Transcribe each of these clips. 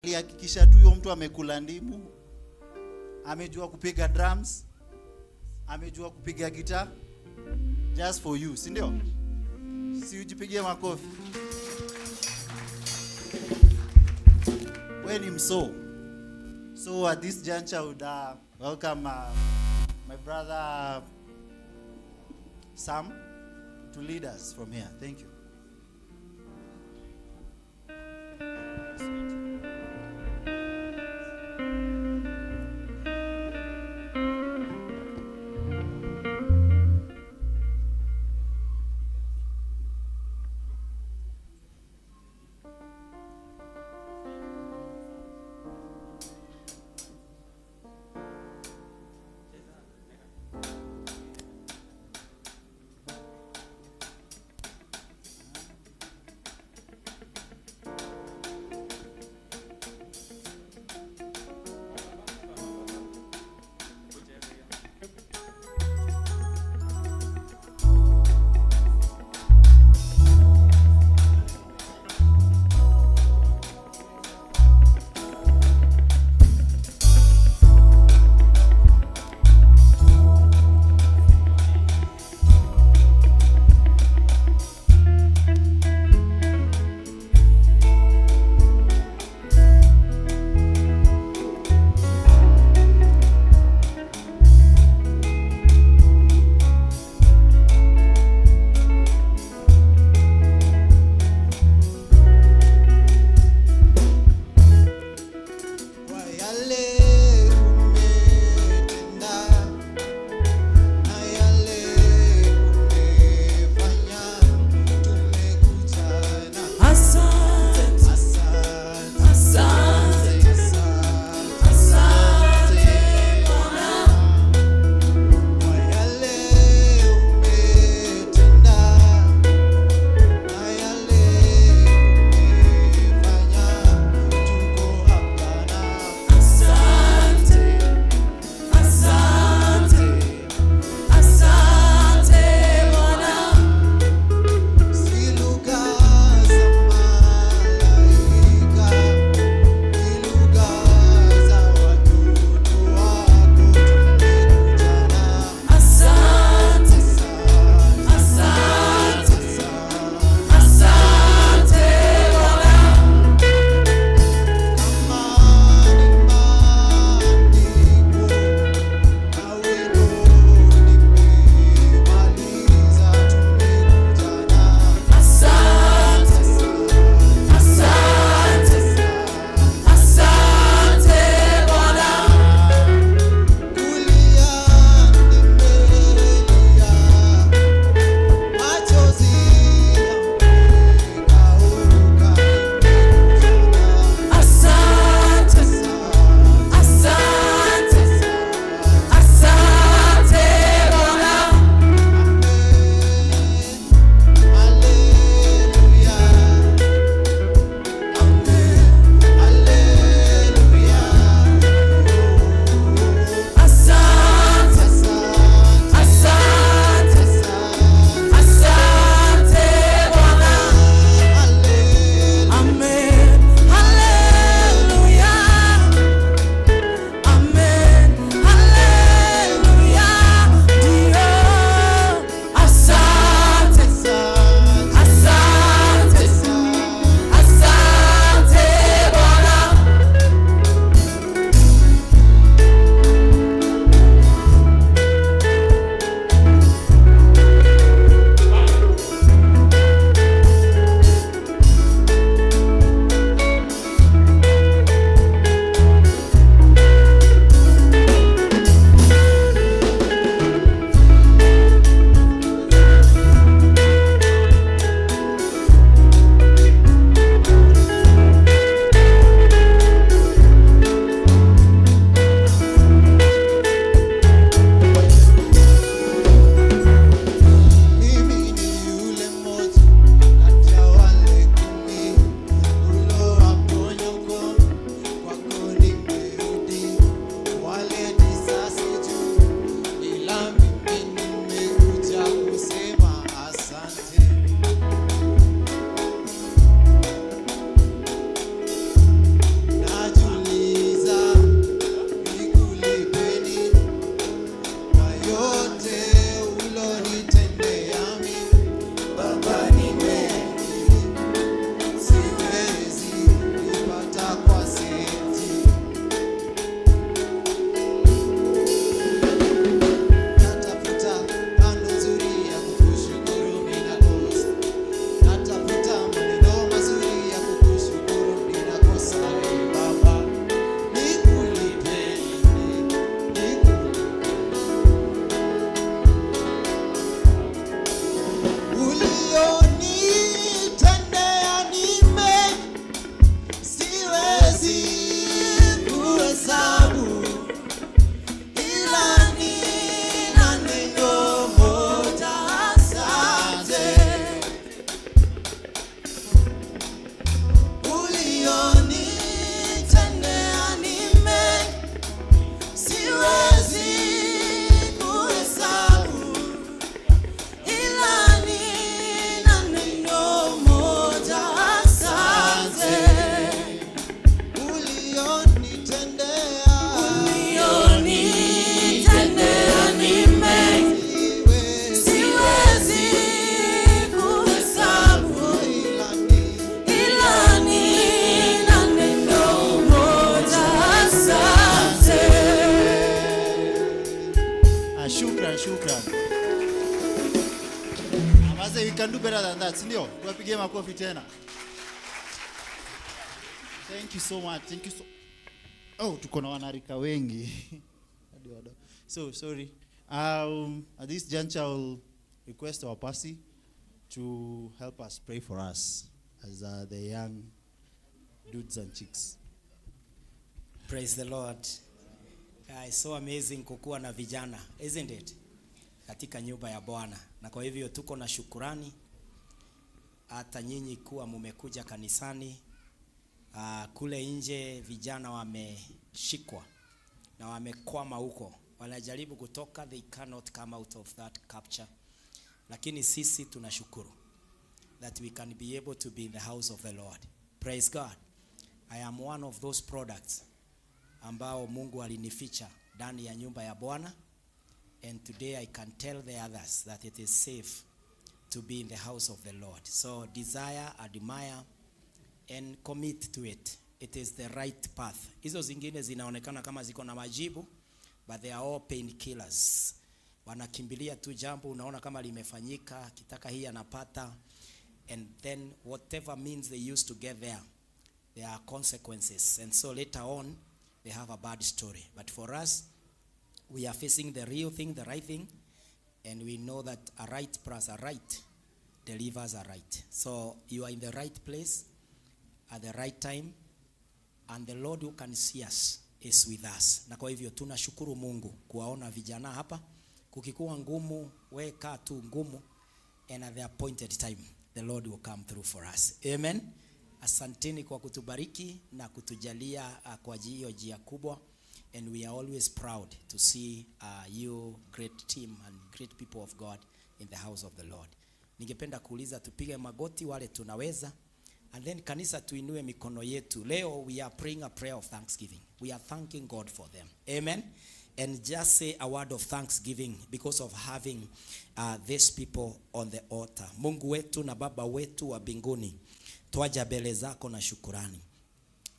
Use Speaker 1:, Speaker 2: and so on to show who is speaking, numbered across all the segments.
Speaker 1: Alihakikisha tu huyo mtu amekula ndimu, amejua kupiga drums, amejua kupiga guitar just for you, si ndio? Si ujipigie makofi. We ni mso. So at this juncture I would welcome my brother Sam to lead us from here. Thank you. can do better than that, si ndio? Tuwapigie makofi tena. Thank you so much. Thank you so. Oh, tuko na wanarika wengi. Hadi wadogo. So sorry. At this juncture, I'll request our pasi to help us pray for us as the young dudes and chicks.
Speaker 2: Praise the Lord. It's so amazing kukuwa na vijana, isn't it? Katika nyumba ya Bwana. Na kwa hivyo tuko na shukurani hata nyinyi kuwa mumekuja kanisani. Kule nje vijana wameshikwa na wamekwama huko, wanajaribu kutoka, they cannot come out of that capture. Lakini sisi tunashukuru that we can be able to be in the house of the Lord. Praise God. I am one of those products ambao Mungu alinificha ndani ya nyumba ya Bwana, and today I can tell the others that it is safe to be in the house of the Lord. So desire, admire and commit to it. It is the right path. Hizo zingine zinaonekana kama ziko na majibu, but they are all painkillers. Wanakimbilia tu jambo, unaona kama limefanyika, akitaka hii anapata, and then whatever means they use to get there, there are consequences. And so later on, they have a bad story. But for us, we are facing the real thing, the right thing, and we know that a right plus a right delivers a right. So you are in the right place at the right time, and the Lord who can see us is with us. Na kwa hivyo tunashukuru Mungu kuwaona vijana hapa. Kukikuwa ngumu, we kaa tu ngumu, and at the appointed time the Lord will come through for us. Amen. Asanteni kwa kutubariki na kutujalia kwa hiyo njia kubwa, and we are always proud to see you great team and great people of God in the house of the Lord. Ningependa kuuliza tupige magoti wale tunaweza, and then kanisa tuinue mikono yetu. Leo we are praying a prayer of thanksgiving. We are thanking God for them. Amen. And just say a word of thanksgiving because of having these people on the altar. Mungu wetu na Baba wetu wa mbinguni, twaja mbele zako na shukurani.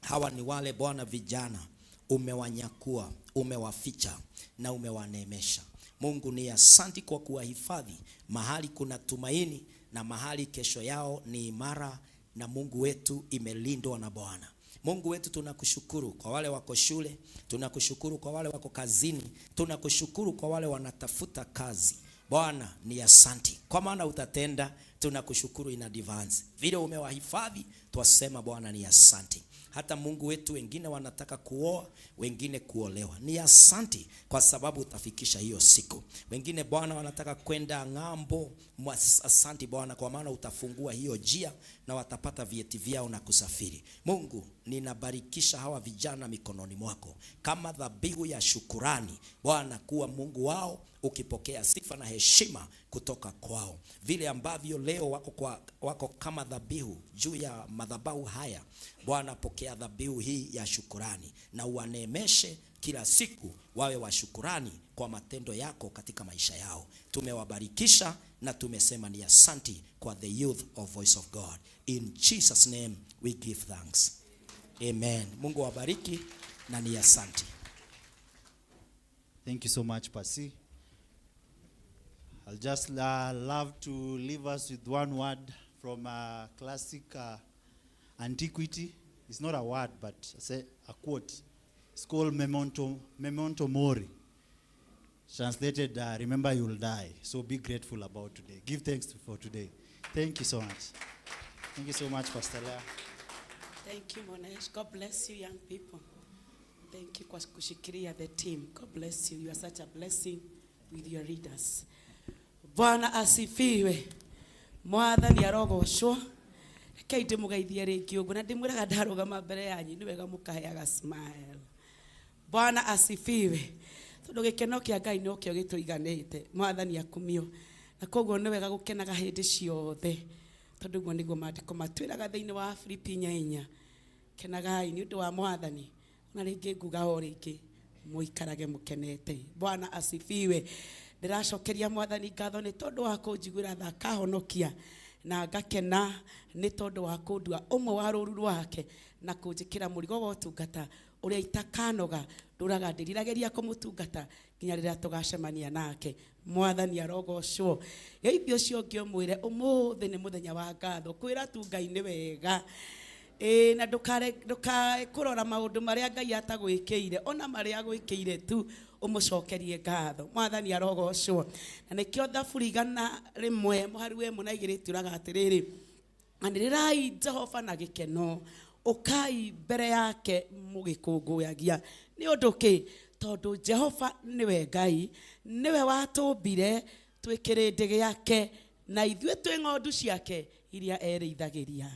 Speaker 2: Hawa ni wale Bwana vijana umewanyakua, umewaficha na umewaneemesha. Mungu ni asanti kwa kuwahifadhi mahali kuna tumaini na mahali kesho yao ni imara, na Mungu wetu imelindwa na Bwana. Mungu wetu tunakushukuru kwa wale wako shule, tunakushukuru kwa wale wako kazini, tunakushukuru kwa wale wanatafuta kazi. Bwana ni asanti kwa maana utatenda, tunakushukuru in advance. Vile umewahifadhi, twasema Bwana ni asanti. Hata Mungu wetu, wengine wanataka kuoa, wengine kuolewa. Ni asanti kwa sababu utafikisha hiyo siku. Wengine Bwana wanataka kwenda ng'ambo, asanti Bwana kwa maana utafungua hiyo njia na watapata vyeti vyao na kusafiri. Mungu, ninabarikisha hawa vijana mikononi mwako kama dhabihu ya shukurani. Bwana, kuwa Mungu wao ukipokea sifa na heshima kutoka kwao, vile ambavyo leo wako kama dhabihu juu ya madhabahu haya. Bwana, pokea dhabihu hii ya shukurani na uwaneemeshe kila siku, wawe wa shukurani kwa matendo yako katika maisha yao. Tumewabarikisha na tumesema ni asanti kwa the youth of Voice of God. In Jesus name we give thanks. Amen. Mungu awabariki na ni asanti.
Speaker 1: Thank you so much, Pasi. I'll just love to leave us with one word from classic antiquity. It's not a word, but say a quote. It's called memento, memento mori. Translated, remember you'll die. So be grateful about today. Give thanks for today. Thank you so much. Thank you so much, Pastor Leah.
Speaker 3: Thank you, Monesh. God bless you, young people. Thank you kwa kushikilia the team. God bless you. You are such a blessing with your leaders. Bwana asifiwe. Mwathani arogocwo. Rekei ndĩmũgeithie rĩngĩ ũguo na ndĩmwĩraga ndarũgama mbere yanyu nĩ wega mũkaheaga smile. Bwana asifiwe. Tondũ gĩkeno kĩa Ngai nokĩo gĩtũiganĩte. Mwathani akumio. Na koguo nĩ wega gũkenaga hĩndĩ ciothe. Tondũ ũguo nĩguo maandĩko matwĩraga thĩinĩ wa Filipi 4:4. Kenagai nĩ ũndũ wa Mwathani. Na rĩngĩ nguga o rĩngĩ mũikarage mũkenete. Bwana asifiwe. Ndĩracokeria Mwathani ngatho nĩ tondũ wa kũnjiguĩra tha akahonokia. Na ngakena nĩ tondũ wa kũndua ũmwe wa rũru rwake na kũnjĩkĩra mũrigo wa ũtungata ũrĩa itakanoga, ndũraga ndĩriragĩria kũmũtungata nginya rĩrĩa tũgacemania nake. Mwathani arogocwo. Geithio ũcio ũngĩ ũmwĩre ũmũthĩ nĩ mũthenya wa ngatho, kwĩra tu Ngai nĩ wega. Ĩĩ, na ndũkae kũrora maũndũ marĩa Ngai atagwĩkĩire, ona marĩa agwĩkĩire tu ũmũcokerie ngatho. Mwathani arogocwo. Na nĩkĩo Thaburi 101:2 ĩtwĩraga atĩrĩrĩ, anĩrĩrai Jehova na gĩkeno, ũkai mbere yake mũgĩkũngũyagia. Nĩ ũndũ kĩ? Tondũ Jehova nĩwe Ngai, nĩwe watũmbire twĩ kĩrĩndĩ gĩake, na ithuĩ twĩ ng'ondu ciake iria erĩithagĩria.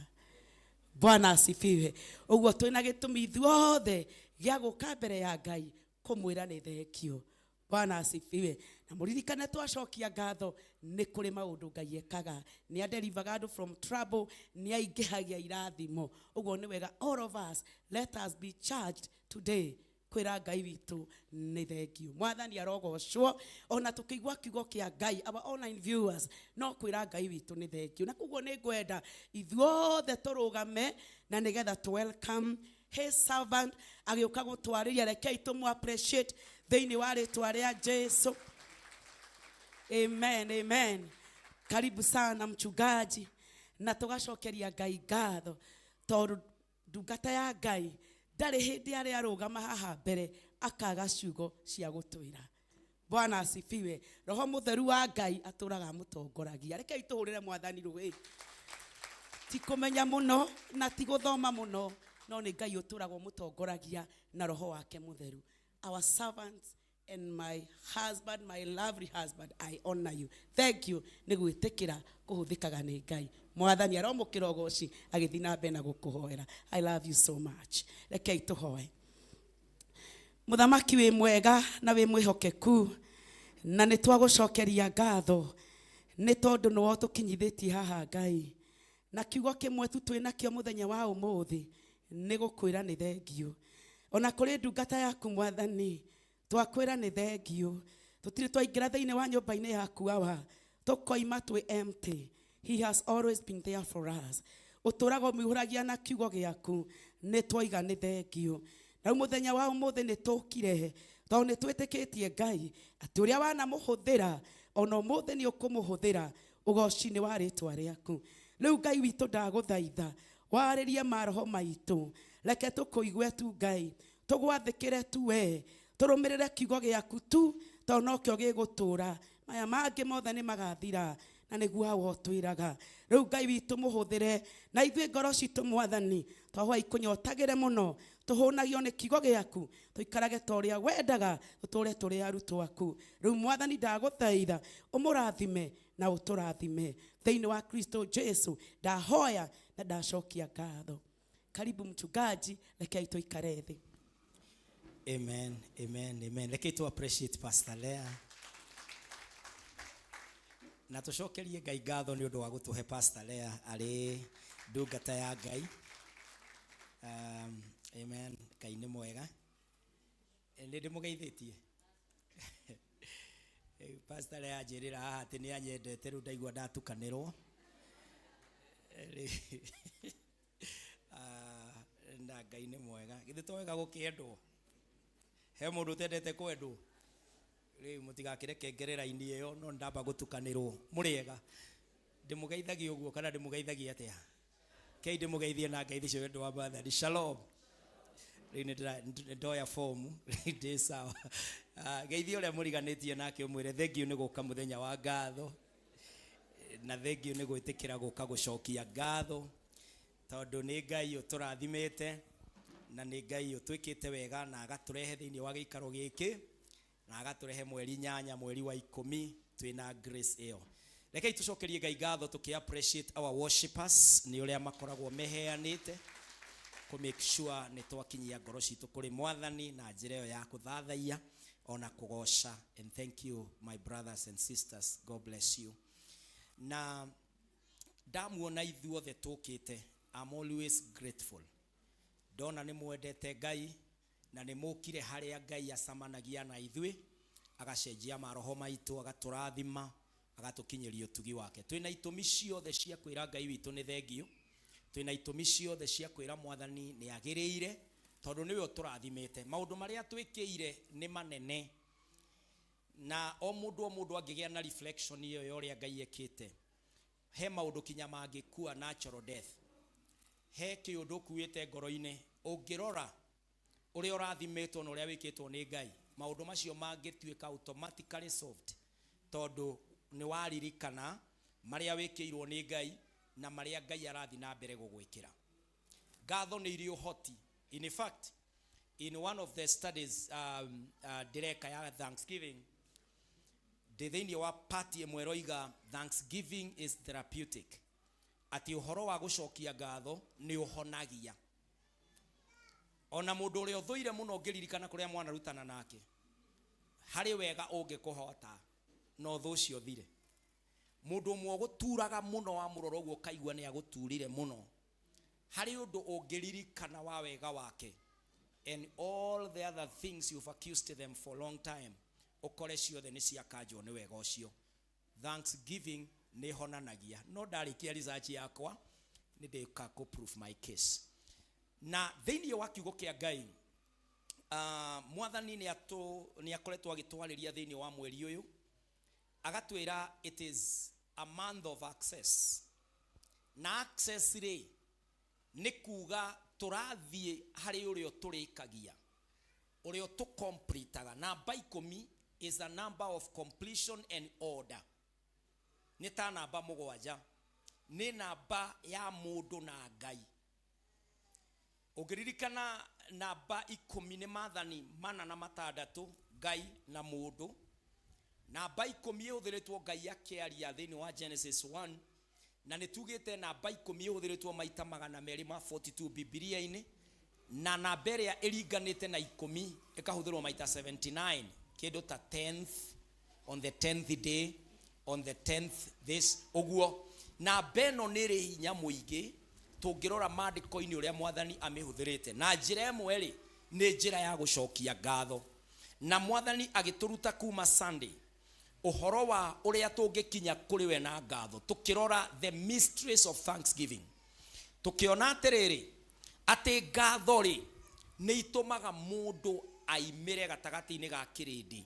Speaker 3: Bwana asifiwe. Ũguo twĩna gĩtũmi ithuothe gĩa gũka mbere ya Ngai kũmwĩra nĩ thengio. Bwana asifiwe. Na mũririkane twacokia ngatho nĩ kũrĩ maũndũ Ngai ekaga. Nĩ adelivaga andũ from trouble, nĩ aingĩhagia irathimo. Ũguo nĩ wega all of us, let us be charged today kwĩra Ngai witũ nĩ thengio. Mwathani arogocwo. Ona tũkĩigua kiugo kĩa Ngai, our online viewers, no kwĩra Ngai witũ nĩ thengio. Na koguo nĩ ngwenda ithuothe tũrũgame na nĩgetha tũ welcome his servant agĩũka gũtwarĩria. Rekei tũmũ appreciate thĩinĩ wa rĩtwa rĩa Jesu. Amen, amen. Karibu sana mchungaji, na tũgacokeria Ngai ngatho tondũ ndungata ya Ngai ndarĩ hĩndĩ arĩa arũgama haha mbere akaga ciugo cia gũtwĩra. Bwana asifiwe. Roho mũtheru wa Ngai atũraga amũtongoragia. Rekei tũhũrĩre Mwathani rũĩ. Ti kũmenya mũno na ti gũthoma mũno, no nĩ Ngai ũtũraga ũmũtongoragia na roho wake mũtheru. Our servants and my husband, my lovely husband, I honor you. Thank you nĩ gwĩtĩkĩra kũhũthĩkaga nĩ Ngai. Mwathani aromũkĩra ũgoci agĩthiĩ na mbere na gũkũhoera. I love you so much. Rekei tũhoe. Mũthamaki wĩ mwega na wĩ mwĩhokeku, na nĩ twagũcokeria ngatho nĩ tondũ nĩwe ũtũkinyithĩtie haha Ngai. Na kiugo kĩmwe tu twĩ nakĩo mũthenya wa ũmũthĩ nĩ gũkwĩra nĩ thengio. Ona kũrĩ ndungata yaku Mwathani, twakwĩra nĩ thengio. Tũtirĩ twaingĩra thĩinĩ wa nyũmba-inĩ yaku awa tũkoima twĩ empty. He has always been there for us. Ũtũraga ũmĩihũragia na kiugo gĩaku, nĩ twoiga nĩ thengio. Na rĩu mũthenya wa ũmũthĩ nĩ tũkire tondũ nĩ twĩtĩkĩtie Ngai atĩ ũrĩa wanamũhũthĩra ona ũmũthĩ nĩ ũkũmũhũthĩra ũgoci-inĩ wa rĩtwa rĩaku. Rĩu Ngai witũ ndagũthaitha warĩrie maroho maitũ, reke tũkũigue tu Ngai, tũgwathĩkĩre tu we, tũrũmĩrĩre kiugo gĩaku tu tondũ nokĩo gĩgũtũra. Maya mangĩ mothe nĩ magathira na nĩguo awa ũtwĩraga. Rĩu Ngai witũ mũhũthĩre na ithuĩ ngoro citũ Mwathani, twahwa ikũnyotagĩre mũno, tũhũnagio nĩ kiugo gĩaku, tũikarage ta ũrĩa wendaga, tũtũre tũrĩ arutwo aku. Rĩu Mwathani ndagũthaitha ũmũrathime na ũtũrathime thĩinĩ wa Kristo Jesu. Ndahoya na ndacokia ngatho. Karibu mchungaji, rekei tũikare thĩ.
Speaker 2: Amen, amen, amen. Rekei tu appreciate Pastor Lea. Na tũcokerie Ngai ngatho nĩ ũndũ wa gũtũhe Pastor Lea arĩ ndungata ya Ngai. Amen. Ngai nĩ mwega. Nĩ ndĩmũgeithĩtie. Pastor Lea anjĩrĩra haha atĩ nĩ anyendete, rĩu ndaigua ndatukanĩrwo. Na Ngai nĩ mwega. Githĩ to wega gũkĩendwo? He mũndũ ũtendete kwendwo? Rĩu mũtigakĩreke ngere raini ĩyo, no ndamba gũtukanĩrwo. Mũrĩega. Ndĩmũgeithagia ũguo kana ndĩmũgeithagia atĩa? Kei ndĩmũgeithie na ngeithi cio wendo wa Mwathani. Shalom. Rĩu nĩ ndoya fomu, rĩu ndĩ sawa. Geithia ũrĩa mũriganĩtie nake ũmwĩre thank you nĩ gũka mũthenya wa ngatho, na thank you nĩ gwĩtĩkĩra gũka gũcokia ngatho, tondũ nĩ Ngai ũtũrathimĩte na nĩ Ngai ũtwĩkĩte wega na agatũrehe thĩinĩ wa gĩikaro gĩkĩ na agatũrehe mweri 8 mweri wa 10 twĩna grace ĩyo. Rekei tũcokerie Ngai ngatho tũkĩ appreciate our worshipers nĩ ũrĩa makoragwo meheanĩte kũ make sure nĩ twakinyia ngoro citũ kũrĩ Mwathani na njĩra ĩyo ya kũthathaiya ona kũgoca. And thank you my brothers and sisters, God bless you. Na ndamuona ithuothe tũkĩte, I'm always grateful. Ndona nĩ mwendete Ngai na nĩ mũkire harĩa Ngai acamanagia na ithuĩ, agacenjia maroho maitũ, agatũrathima. Agatũkinyĩria ũtugi wake. Twĩna itũmi ciothe cia kwĩra Ngai witũ nĩ thengiũ. Twĩna itũmi ciothe cia kwĩra Mwathani nĩ agĩrĩire, tondũ nĩwe ũtũrathimĩte. Maũndũ marĩa twĩkĩire nĩ manene, na o mũndũ o mũndũ angĩgĩa na reflection ĩyo ya ũrĩa Ngai ekĩte, he maũndũ kinya mangĩkua natural death. He kĩũndũ ũkuĩte ngoro-inĩ, ũngĩrora ũrĩa ũrathimĩtwo na ũrĩa wĩkĩtwo nĩ Ngai, maũndũ macio mangĩtuĩka automatically solved, tondũ nĩ waririkana marĩa wĩkĩirwo nĩ Ngai na marĩa Ngai arathiĩ na mbere gũgwĩkĩra. Ngatho nĩ irĩ ũhoti. In fact, in one of the studies ndĩreka ya Thanksgiving, ndĩ thĩinĩ wa part ĩmwe ĩroiga Thanksgiving is therapeutic, atĩ ũhoro wa gũcokia ngatho nĩ ũhonagia. Ona mũndũ ũrĩa ũthũire mũno, ũngĩririkana kũrĩa mwanarutana nake, harĩ wega ũngĩkũhota na ũthũ ũcio ũthire. Mũndũ ũmwe ũgũturaga mũno, wa mũrora ũguo ũkaigua nĩ agũturire mũno, harĩ ũndũ ũngĩririkana wa wega wake, and all the other things you've accused them for a long time, ũkore ciothe nĩ ciakanjwo nĩ wega ũcio. Thanksgiving nĩ honanagia. No ndarĩkia research yakwa, nĩ ndĩka kũ prove my case. Na thĩinĩ wa kiugo kĩa Ngai, Mwathani nĩ akoretwo agĩtwarĩria thĩinĩ wa mweri ũyũ, agatwĩra it is a month of access. Na access rĩ, nĩ kuga tũrathiĩ harĩ ũrĩa ũtũrĩkagia, ũrĩa ũtũkompletaga. Namba 10 is a number of completion and order. Nĩ ta namba 7, nĩ namba ya mũndũ na Ngai. Ũngĩririkana namba 10 nĩ maathani 406, Ngai na mũndũ. Namba 10 ĩhũthĩrĩtwo Ngai akĩaria thĩinĩ wa Genesis 1, na nĩ tugĩte namba 10 ĩhũthĩrĩtwo maita 242 Bibilia-inĩ, na namba ĩrĩa ĩringanĩte na 10 ĩkahũthĩrwo maita 79, kĩndũ ta 10th, on the 10th day, on the 10th this ũguo. Namba ĩno nĩ ĩrĩ hinya mũingĩ tũngĩrora maandĩko-inĩ ũrĩa Mwathani amĩhũthĩrĩte. Na njĩra ĩmwe rĩ, nĩ njĩra ya gũcokia ngatho. Na Mwathani agĩtũruta kuma Sunday ũhoro wa ũrĩa tũngĩkinya kũrĩ we na ngatho, tũkĩrora the mysteries of thanksgiving, tũkĩona atĩrĩrĩ, atĩ ngatho rĩ, nĩ itũmaga mũndũ aimĩre gatagatĩ-inĩ ga kĩrĩndĩ.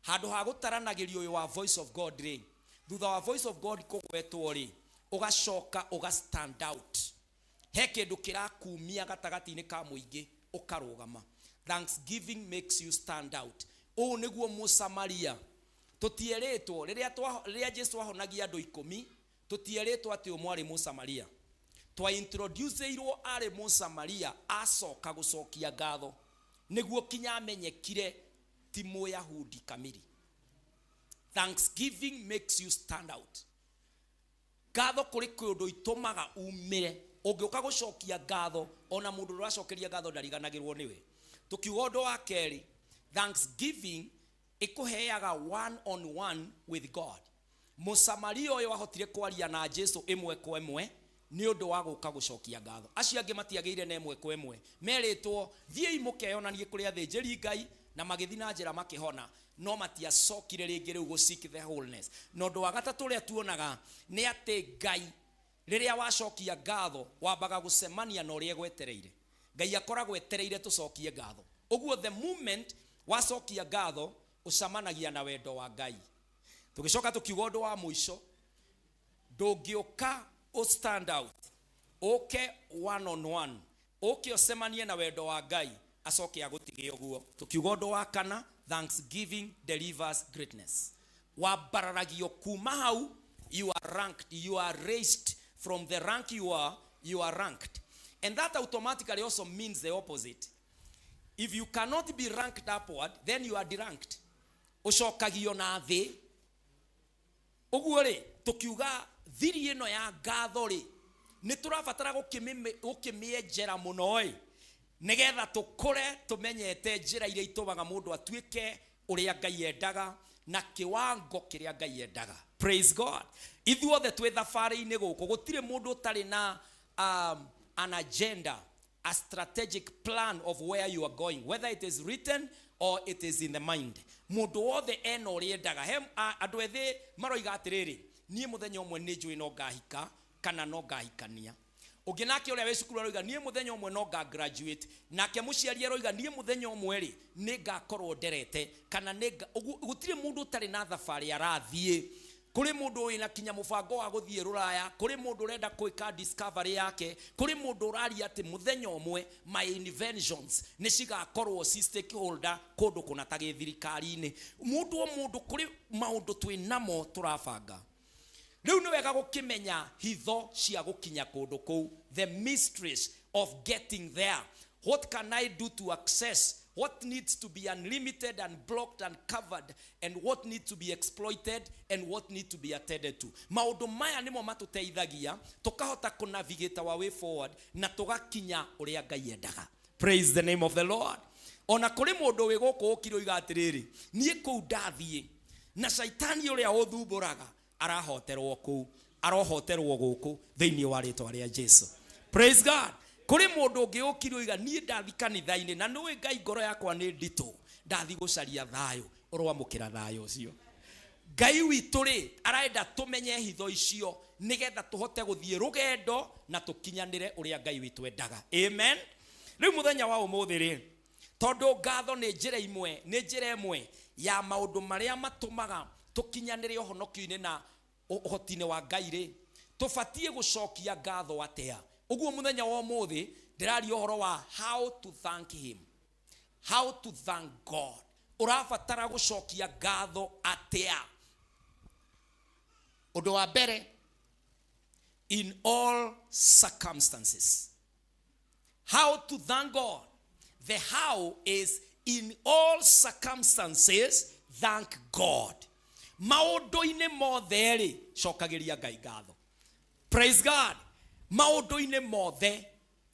Speaker 2: Handũ ha gũtaranagĩrio ũyũ wa Voice of God rĩ, thutha wa Voice of God kũgwetwo rĩ, ũgacoka ũga stand out. He kĩndũ kĩrakumia gatagatĩ-inĩ ka mũingĩ, ũkarũgama. Thanksgiving makes you stand out. Ũũ nĩguo Mũsamaria, tũtierĩtwo rĩrĩa Jesu ahonagia andũ 10, tũtierĩtwo atĩ ũmwe arĩ Mũsamaria. Twaintroduceirwo arĩ Mũsamaria acoka gũcokia ngatho, nĩguo kinya amenyekire ti Mũyahudi kamiri. Thanksgiving makes you stand out. Ngatho kũrĩ kĩũndũ itũmaga umĩre. Ũngĩũka gũcokia ngatho, ona mũndũ ũrĩa ũracokeria ngatho ndariganagĩrwo nĩwe. Tũkiuga ũndũ wa kerĩ, thanksgiving ĩkũheaga one on one with God. Mũsamaria ũyũ ahotire kwaria na Jesu ĩmwe kwa ĩmwe nĩ ũndũ wa gũka gũcokia ngatho. Acio angĩ matiagĩire na ĩmwe kwa ĩmwe, merĩtwo thiĩi mũkeyonanie kũrĩ athĩnjĩri Ngai, na magĩthiĩ na njĩra makĩhona, no matiacokire rĩngĩ rĩu gũ seek the wholeness. Na ũndũ wa gatatũ ũrĩa tuonaga nĩ atĩ Ngai rĩrĩa wacokia ngatho, wambaga gũcemania na ũrĩa egwetereire. Ngai akoragwo etereire tũcokie ngatho. Ũguo the moment wacokia ngatho, ũcemanagia na wendo wa Ngai. Tũgĩcoka tũkiuga ũndũ wa mũico, ndũngĩũka ũ stand out, ũke one on one, ũke ũcemanie na wendo wa Ngai, acoke agũtige ũguo. Tũkiuga ũndũ wa kana, thanksgiving delivers greatness. Wambararagio kuma hau, you are ranked, you are raised from the rank you are, you are ranked. And that automatically also means the opposite. If you cannot be ranked upward, then you are deranked. Ũcokagio na thĩ. Ũguo rĩ, tũkiuga thiri ĩno ya ngatho rĩ, nĩ tũrabatara gũkĩmĩenjera mũno ĩ, nĩgetha tũkũre tũmenyete njĩra iria itũmaga mũndũ atuĩke ũrĩa Ngai endaga na kĩwango kĩrĩa Ngai endaga. Praise God. Ithuothe twĩ thabarĩ-inĩ gũkũ, gũtirĩ mũndũ ũtarĩ na an agenda, a strategic plan of where you are going, whether it is written or it is in the mind. Mũndũ wothe ena ũrĩa endaga. He andũ ethĩ maroiga atĩrĩrĩ, niĩ mũthenya ũmwe nĩ njũĩ no ngahika kana no ngahikania. Ũngĩ nake ũrĩa wĩ cukuru aroiga niĩ mũthenya ũmwe no nga graduate. Nake mũciari aroiga niĩ mũthenya ũmwe rĩ nĩ ngakorwo nderete kana nĩ nga-. Ũguo gũtirĩ mũndũ ũtarĩ na thabarĩ arathiĩ. Kũrĩ mũndũ wĩna kinya mũbango wa gũthiĩ rũraya, kũrĩ mũndũ ũrenda gwĩka discovery yake, kũrĩ mũndũ ũraria atĩ mũthenya ũmwe my inventions nĩ cigakorwo ci stakeholder kũndũ kũna ta gĩthirikari-inĩ. Mũndũ o mũndũ kũrĩ maũndũ twĩ namo tũrabanga. Rĩu nĩ wega gũkĩmenya hitho cia gũkinya kũndũ kũu, the mysteries of getting there. What can I do to access? What needs to be unlimited and blocked and covered, and what needs to be exploited and what needs to be attended to. Maũndũ maya nĩmo matũteithagia tũkahota kũ navigate our way forward na tũgakinya ũrĩa Ngai endaga. Praise the name of the Lord. Ona kũrĩ mũndũ wĩ gũkũ ũkire oiga atĩrĩrĩ, niĩ kũu ndathiĩ na caitani ũrĩa ũthumbũraga arahoterwo kũu, arohoterwo gũkũ thĩinĩ wa rĩtwa rĩa Jesu. Praise God. Kũrĩ mũndũ ũngĩ ũkire oiga niĩ ndathi kanitha-inĩ na nĩũĩ Ngai ngoro yakwa nĩ nditũ, ndathi gũcaria thayũ, ũroamũkĩra thayũ ũcio. Ngai witũ rĩ arenda tũmenye hitho icio nĩgetha tũhote gũthiĩ rũgendo na tũkinyanĩre ũrĩa Ngai witũ endaga. Amen. Rĩu mũthenya wa ũmũthĩ rĩ, tondũ ngatho nĩ njĩra imwe, nĩ njĩra ĩmwe ya maũndũ marĩa matũmaga tũkinyanĩre ũhonokio-inĩ na ũhoti-inĩ wa Ngai rĩ, tũbatiĩ gũcokia ngatho atĩa? Ũguo mũthenya wa ũmũthĩ ndĩraria ũhoro wa how to thank him, how to thank God. Ũrabatara gũcokia ngatho atĩa? Ũndũ wa mbere, in all circumstances. How to thank God. The how is in all circumstances thank God. Maũndũ-inĩ mothe rĩ, cokagĩria Ngai ngatho. Praise God. Maũndũ-inĩ mothe,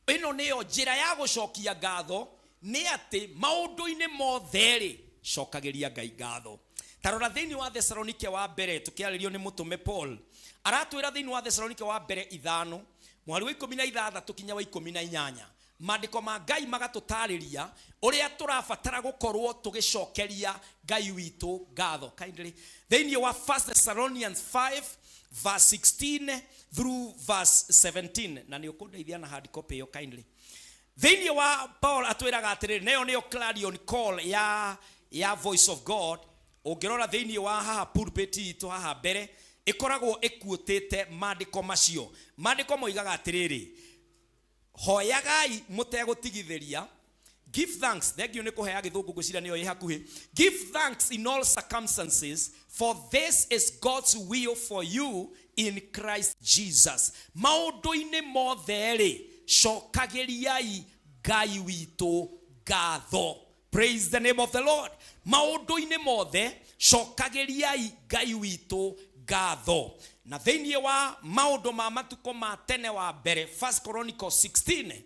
Speaker 2: ĩno nĩyo njĩra ya gũcokia ngatho, nĩ atĩ maũndũ-inĩ mothe rĩ, cokagĩria Ngai ngatho. Ta rora thĩinĩ wa Thesalonike wa mbere, tũkĩarĩrio nĩ mũtũme Paul, aratwĩra thĩinĩ wa Thesalonike wa mbere ithano, mweri wa ikũmi na ithathatũ kinya wa ikũmi na inyanya. Maandĩko ma Ngai magatũtarĩria ũrĩa tũrabatara gũkorwo tũgĩcokeria Ngai witũ ngatho. Kindly, thĩinĩ wa 1 Thessalonians 5 verse 16 through verse 17, na nĩ ũkũndeithia na hard copy ĩyo kindly. Thĩinĩ wa Paul atwĩraga atĩrĩrĩ, nayo nĩyo clarion call ya Voice of God. Ũngĩrora thĩinĩ wa haha pulpit itũ haha mbere, ĩkoragwo ĩkuũtĩte maandĩko macio. Maandĩko moigaga atĩrĩrĩ, hoyagai mũtegũtigithĩria, give thanks. Thank you nĩ kũhea gĩthũngũ ngwĩciria nĩyo ĩ hakuhĩ. Give thanks in all circumstances, for this is God's will for you in Christ Jesus. Maũndũ-inĩ mothe rĩ, cokagĩriai Ngai witũ ngatho. Praise the name of the Lord. Maũndũ-inĩ mothe cokagĩriai Ngai witũ ngatho. Na thĩinĩ wa maũndũ ma matukũ ma tene wa mbere, 1 Chronicles 16,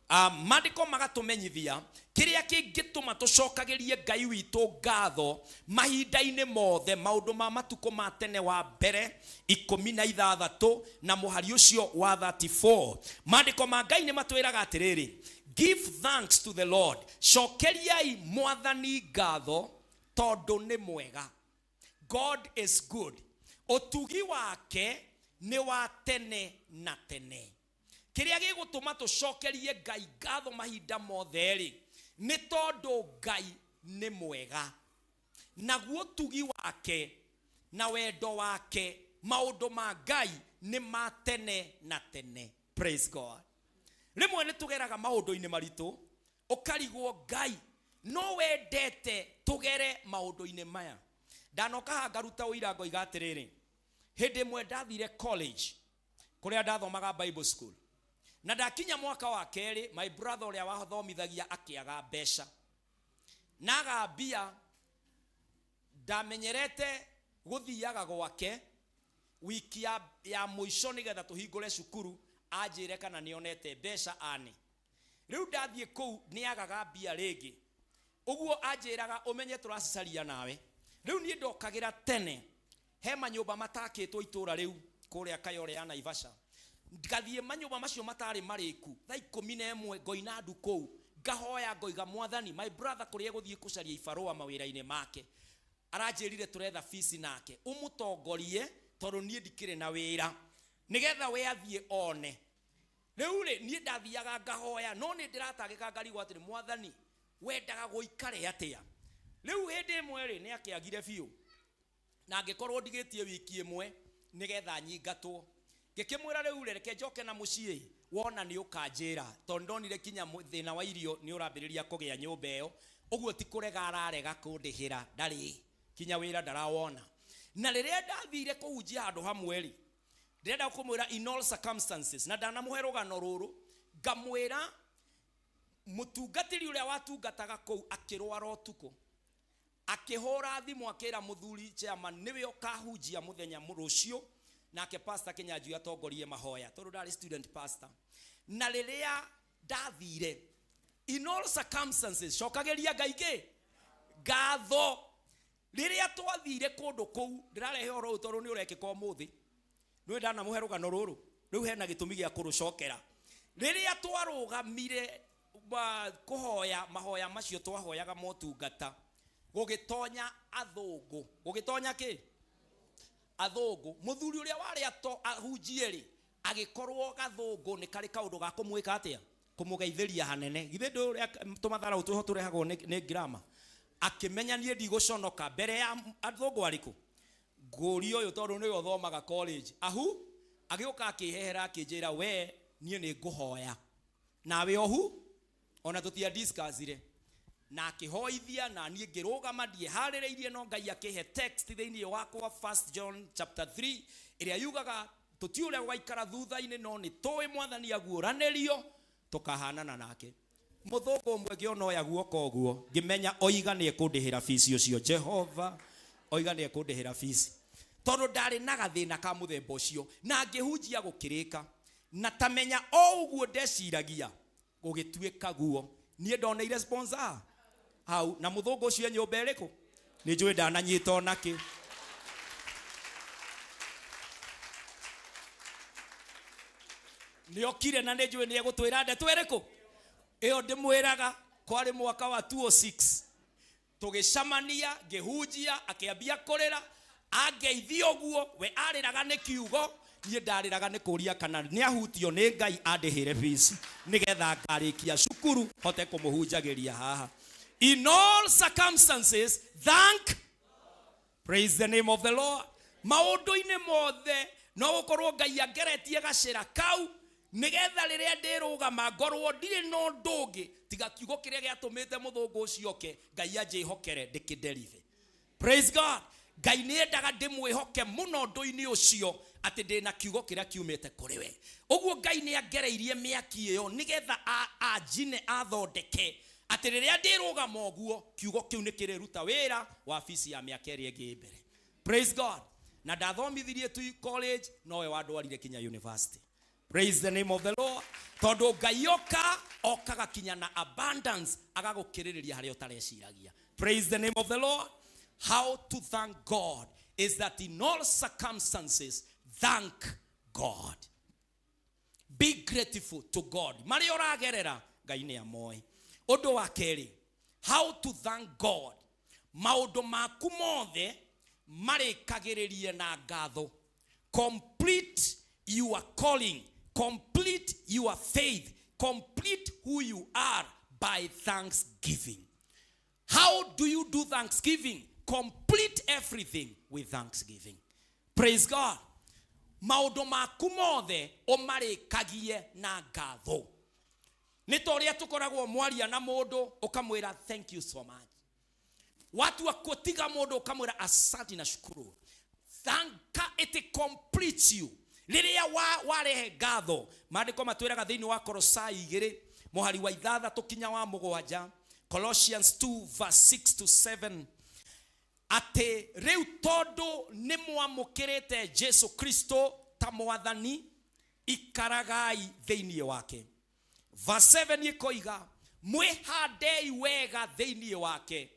Speaker 2: maandĩko magatũmenyithia kĩrĩa kĩngĩtũma tũcokagĩrie Ngai witũ ngatho mahinda-inĩ mothe. Maũndũ ma matukũ ma tene wa mbere ikũmi na ithathatũ na mũhari ũcio wa 34, maandĩko ma Ngai nĩ matwĩraga atĩrĩrĩ, give thanks to the Lord, cokeriai mwathani ngatho tondũ nĩ mwega. God is good, ũtugi wake nĩ wa tene na tene. Kĩrĩa gĩgũtũma tũcokerie Ngai ngatho mahinda mothe rĩ, nĩ tondũ Ngai nĩ mwega, naguo ũtugi wake na wendo wake, maũndũ ma Ngai nĩ ma tene na tene. Praise God. Rĩmwe nĩ tũgeraga maũndũ-inĩ maritũ, ũkarigwo Ngai no wendete tũgere maũndũ-inĩ maya. Ndanoka haha ngaruta ũira ngoiga atĩrĩrĩ, hĩndĩ ĩmwe ndathire college kũrĩa ndathomaga Bible school, na ndakinya mwaka wa kerĩ, my brother ũrĩa wathomithagia akĩaga mbeca na agambia ndamenyerete gũthiaga gwake wiki ya mũico nĩgetha tũhingũre cukuru, anjĩre kana nĩonete mbeca ane. Rĩu ndathiĩ kũu nĩagaga mbia rĩngĩ, ũguo anjĩraga ũmenye tũracicaria nawe. Rĩu niĩ ndokagĩra tene, he manyũmba matakĩtwo itũra rĩu kũrĩa Kayore ya Naivasha, ngathiĩ manyũmba macio matarĩ marĩku thaa ikũmi na ĩmwe, ngoina ndu kũu, ngahoya ngoiga mwathani, my brother kũrĩa egũthiĩ gũcaria ibarũa mawĩra-inĩ make. Aranjĩrire tũretha fees nake ũmũtongorie tondũ niĩ ndikĩrĩ na wĩra, nĩgetha we athiĩ one. Rĩu rĩ, niĩ ndathiaga ngahoya, no nĩ ndĩratangĩka ngarigwo atĩrĩ, Mwathani, wendaga gũikare atĩa? Rĩu hĩndĩ ĩmwe rĩ, nĩ akĩagire biũ, na angĩkorwo ndigĩtie wiki ĩmwe nĩgetha nyingatwo. Ngĩkĩmwĩra, rĩu rĩ, reke njoke na mũciĩ, wona nĩ ũkanjĩra, tondũ ndonire kinya thĩna wa irio nĩ ũrambĩrĩria kũgĩa nyũmba ĩyo. Ũguo ti kũrega ararega kũndĩhĩra, ndarĩ kinya wĩra ndarawona. Na rĩrĩa ndathire kũhunjia handũ hamwe rĩ, ndĩrenda kũmwĩra in all circumstances, na ndanamũhe rũgano rũrũ, ngamwĩra mũtungatĩri ũrĩa watungataga kũu akĩrwara ũtukũ, akĩhũra thimũ akĩra mũthuri chairman nĩwe ũkahunjia mũthenya rũciũ, nake Pastor Kinyanjui atongorie mahoya tondũ ndarĩ student pastor. Na rĩrĩa ndathire, in all circumstances cokagĩria Ngai kĩ ngatho. Rĩrĩa twathire kũndũ kũu, ndĩrarehe ũhoro ũyũ tondũ nĩ ũrekĩka ũmũthĩ, nĩwe ndanamũhe rũgano rũrũ, rĩu hena gĩtũmi gĩa kũrũcokera. Rĩrĩa twarũgamire kũhoya mahoya macio twahoyaga motungata, gũgĩtonya athũngũ, gũgĩtonya kĩ athũngũ. Mũthuri ũrĩa warĩ ato ahunjie rĩ, agĩkorwo gathũngũ nĩ karĩ kaũndũ ga kũmwĩka atĩa, kũmũgeithĩria hanene. Githĩ ndũ ũrĩa tũmatharau twĩho tũrehagwo nĩ grama. Akĩmenya niĩ ndigũconoka mbere ya athũngũ arĩkũ, ngũria ũyũ tondũ nĩwe ũthomaga college. Ahu agĩũka akĩhehera akĩnjĩra, we niĩ nĩ ngũhoya nawe ohu, ona tũtia discussire. Na akĩhoithia, na niĩ ngĩrũgama ndiĩharĩrĩirie, no Ngai akĩhe text thĩinĩ wakwa, 1 John chapter 3, ĩrĩa yugaga tũtiũ ũrĩa gũgaikara thutha-inĩ, no nĩ tũĩ Mwathani aguũranĩrio tũkahanana nake. Mũthũngũ ũmwe ngĩona oya guoko ũguo, ngĩmenya oiga nĩ ekũndĩhĩra fees ũcio. Jehova, oiga nĩ ekũndĩhĩra fees, tondũ ndarĩ na gathĩna ka mũthemba ũcio. Na ngĩhunjia gũkĩrĩka, na tamenya o ũguo ndeciragia gũgĩtuĩka guo. Niĩ ndoneire sponsor hau, na mũthũngũ ũcio e nyũmba ĩrĩkũ nĩ njũĩ ndananyita onakĩ. Nĩ okire na nĩ njũĩ nĩ egũtwĩra ndeto ĩrĩkũ ĩyo. Ndĩmwĩraga kwarĩ mwaka wa 206 tũgĩcamania, ngĩhunjia, akĩambia kũrĩra, angeithia ũguo. We arĩraga nĩ kiugo, niĩ ndarĩraga nĩ kũria kana nĩ ahutio nĩ Ngai andĩhĩre fees nĩgetha ngarĩkia cukuru hote kũmũhunjagĩria haha. In all circumstances thank. Praise the name of the Lord. Maũndũ-inĩ mothe, no gũkorwo Ngai angeretie gacĩra kau nĩgetha rĩrĩa ndĩrũgama ngorwo ndirĩ na ũndũ ũngĩ tiga kiugo kĩrĩa gĩatũmĩte mũthũngũ ũcio oke, Ngai anjĩhokere ndĩkĩnderive. Praise God. Ngai nĩ endaga ndĩmwĩhoke mũno ũndũ-inĩ ũcio, atĩ ndĩna kiugo kĩrĩa kiumĩte kũrĩ we. Ũguo Ngai nĩ angereirie mĩaki ĩyo nĩgetha anjine, athondeke atĩ rĩrĩa ndĩrũgama ũguo, kiugo kĩu nĩ kĩrĩruta wĩra wa fees ya mĩaka ĩrĩa ĩngĩ ĩ mbere. Praise God. Na ndathomithirie tu college, nowe wandwarire kinya university. Praise the name of the Lord. Tondũ Ngai oka okaga kinya na abundance, agagũkĩrĩrĩria harĩa ũtareciragia. Praise the name of the Lord. How to thank God is that in all circumstances thank God. Be grateful to God. Marĩa ũragerera, Ngai nĩ amoĩ. Ũndũ wa kerĩ, how to thank God: maũndũ maku mothe marĩkagĩrĩrie na ngatho. Complete your calling, complete your faith, complete who you are by thanksgiving. How do you do thanksgiving? Complete everything with thanksgiving. Praise God. Maũndũ maku mothe ũmarĩkagie na ngatho. Nĩ ta ũrĩa tũkoragwo mwaria na mũndũ, ũkamwĩra, "Thank you so much." Watua kũtiga mũndũ, ũkamwĩra, "Asante na shukuru." Thank, it completes you rĩrĩa warehe ngatho. Maandĩko matwĩraga thĩinĩ wa Kolosai 2 mũhari wa 6 kinya wa 7, Colossians 2 verse 6 to 7, atĩ rĩu tondũ nĩ mwamũkĩrĩte Jesu Kristo ta Mwathani, ikaragai thĩinĩ wake. Verse 7 ĩkoiga, mwĩhandei wega thĩinĩ wake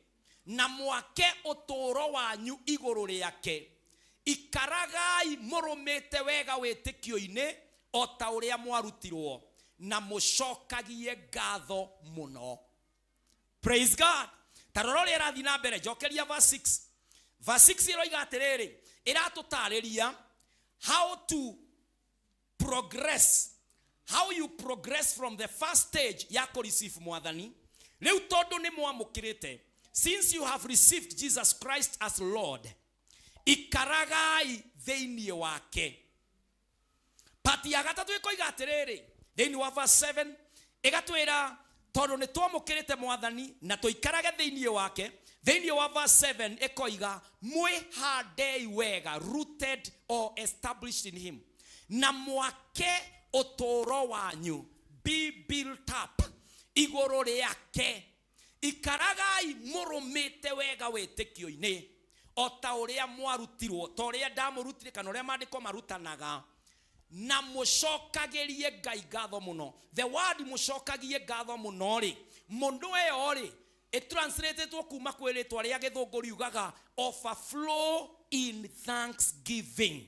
Speaker 2: na mwake ũtũũro wanyu igũrũ rĩake, ikaragai mũrũmĩte wega wĩtĩkio-inĩ o ta ũrĩa mwarutirwo, na mũcokagie ngatho mũno. Praise God. Ta rora ũrĩa ĩrathiĩ na mbere. Njokeria verse 6. Verse 6 ĩroiga atĩrĩrĩ, ĩratũtarĩria how to progress, how you progress from the first stage ya kũreceive Mwathani. Rĩu tondũ nĩ mwamũkĩrĩte, since you have received Jesus Christ as Lord, ikaragai thĩinĩ wake. Part ya gatatũ ĩkoiga atĩrĩrĩ, thĩinĩ wa verse 7 ĩgatwĩra tondũ nĩ twamũkĩrĩte Mwathani na tũikarage thĩinĩ wake. Thĩinĩ wa verse 7 ĩkoiga mwĩhandei wega, rooted or established in him, na mwake ũtũũro wanyu, be built up igũrũ rĩake. Ikaragai mũrũmĩte wega wĩtĩkio-inĩ o ta ũrĩa mwarutirwo, ta ũrĩa ndamũrutire kana ũrĩa maandĩko marutanaga, na mũcokagĩrie Ngai ngatho mũno. The word mũcokagie ngatho mũno rĩ, mũndũ ĩyo rĩ ĩtranslatetwo kuma kwĩ rĩtwa rĩa Gĩthũngũ riugaga overflow in thanksgiving,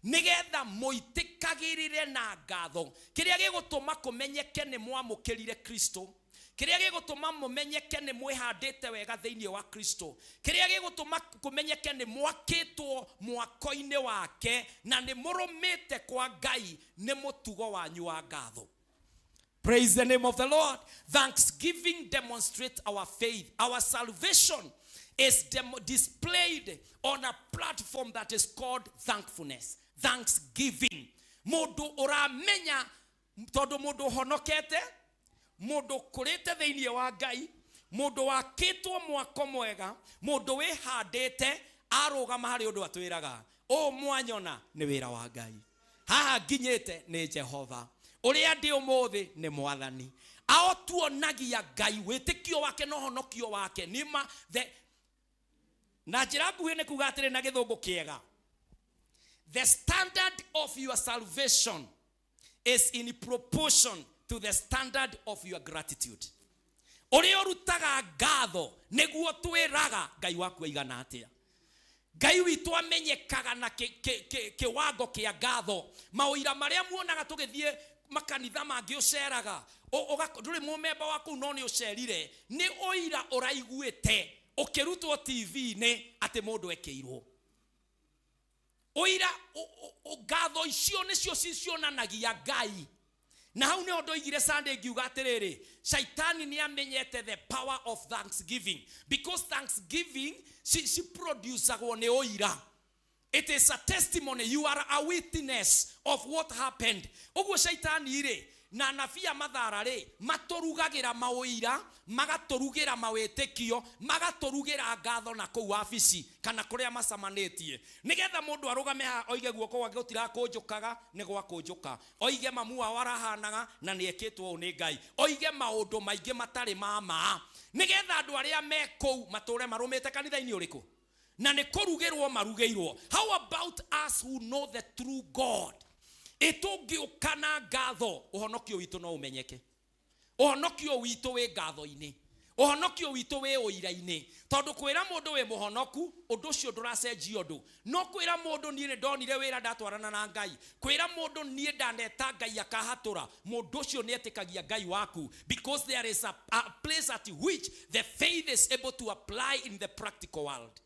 Speaker 2: nigetha mũitĩkagĩrĩre na ngatho. Kĩrĩa gĩgũtũma kũmenyeke nĩ mwamũkĩrire Kristo, kĩrĩa gĩgũtũma mũmenyeke nĩ mwĩhandĩte wega thĩinĩ wa Kristo, kĩrĩa gĩgũtũma kũmenyeke nĩ mwakĩtwo mwako-inĩ wake na nĩ mũrũmĩte kwa Ngai nĩ mũtugo wanyu wa ngatho. Praise the name of the Lord. Thanksgiving demonstrates our faith. Our salvation is displayed on a platform that is called thankfulness. Thanksgiving. Mundu uramenya tondu mundu uhonokete, mundu kurite thiini wa Ngai, mundu wakitwo mwako mwega, mundu wihandite arugama hari undu atwiraga, "O mwanyona ni wira wa Ngai. Haha nginyite ni Jehova. Uria ndi umuthi ni Mwathani." Ao tuonagia Ngai wĩtĩkio wake na ũhonokio wake nĩma the na njĩra nguhĩ nĩ kuga atĩrĩ na Gĩthũngũ kĩega, the standard of your salvation is in proportion to the standard of your gratitude. Ũrĩa ũrutaga ngatho nĩguo twĩraga Ngai waku aigana atĩa. Ngai witũ amenyekaga na kĩwango kĩa ngatho. Maũira marĩa muonaga tũgĩthiĩ makanitha mangĩ ũceraga, ndũrĩ mũmemba wa kũu no nĩ ũcerire, nĩ ũira ũraiguĩte ũkĩrutwo TV-inĩ atĩ mũndũ ekĩirwo ũira. Ngatho icio nĩcio cionanagia Ngai. Na hau nĩho ndoigire Sunday ngiuga atĩrĩrĩ, Shaitani nĩ amenyete the power of thanksgiving, because thanksgiving ci producagwo nĩ ũira. It is a testimony. You are a witness of what happened. Ũguo shaitani rĩ na anabii a mathara rĩ matũrugagĩra maũira, magatũrugĩra mawĩtĩkio, magatũrugĩra ngatho na kũu wabici kana kũrĩa macamanĩtie, nĩgetha mũndũ arũgame haha oige guoko gwake gũtirakũnjũkaga nĩ gwakũnjũka, oige mamu wao arahanaga na nĩ ekĩtwo ũũ nĩ Ngai, oige maũndũ maingĩ matarĩ ma ma, nĩgetha andũ arĩa me kũu matũre marũmĩte kanitha-inĩ ũrĩkũ na nĩ kũrugĩrwo marugĩirwo. How about us who know the true God? Ĩtũngĩũka na ngatho, ũhonokio witũ no ũmenyeke. Ũhonokio witũ wĩ ngatho-inĩ, ũhonokio witũ wĩ ũira-inĩ, tondũ kwĩra mũndũ wĩ mũhonoku ũndũ ũcio ndũracenjia ũndũ, no kwĩra mũndũ niĩ nĩ ndonire wĩra ndatwarana na Ngai, kwĩra mũndũ niĩ ndaneta Ngai akahatũra, mũndũ ũcio nĩ etĩkagia Ngai waku, because there is a place at which the faith is able to apply in the practical world.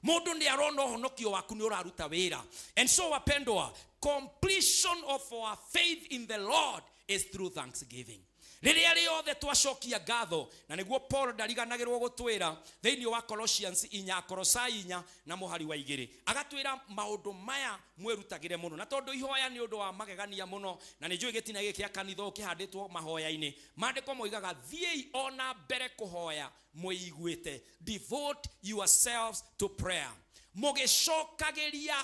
Speaker 2: Mundu nĩ arona ũhonokio waku nĩ ũraruta wĩra. And so wapendwa, completion of our faith in the Lord is through thanksgiving. Rĩrĩa rĩothe twacokia ngatho, na nĩguo Paul ndariganagĩrwo gũtwĩra thĩinĩ wa Colossians 4, Kolosai 4 na mũhari wa 2, agatwĩra maũndũ maya mwĩrutagĩre mũno. Na tondũ ihoya nĩ ũndũ wa magegania mũno, na nĩ njũĩ gĩtina gĩkĩ kĩa kanitha ũyũ kĩhandĩtwo mahoya-inĩ, maandĩko moigaga thiĩi ona mbere kũhoya mwĩiguĩte, devote yourselves to prayer, mũgĩcokagĩria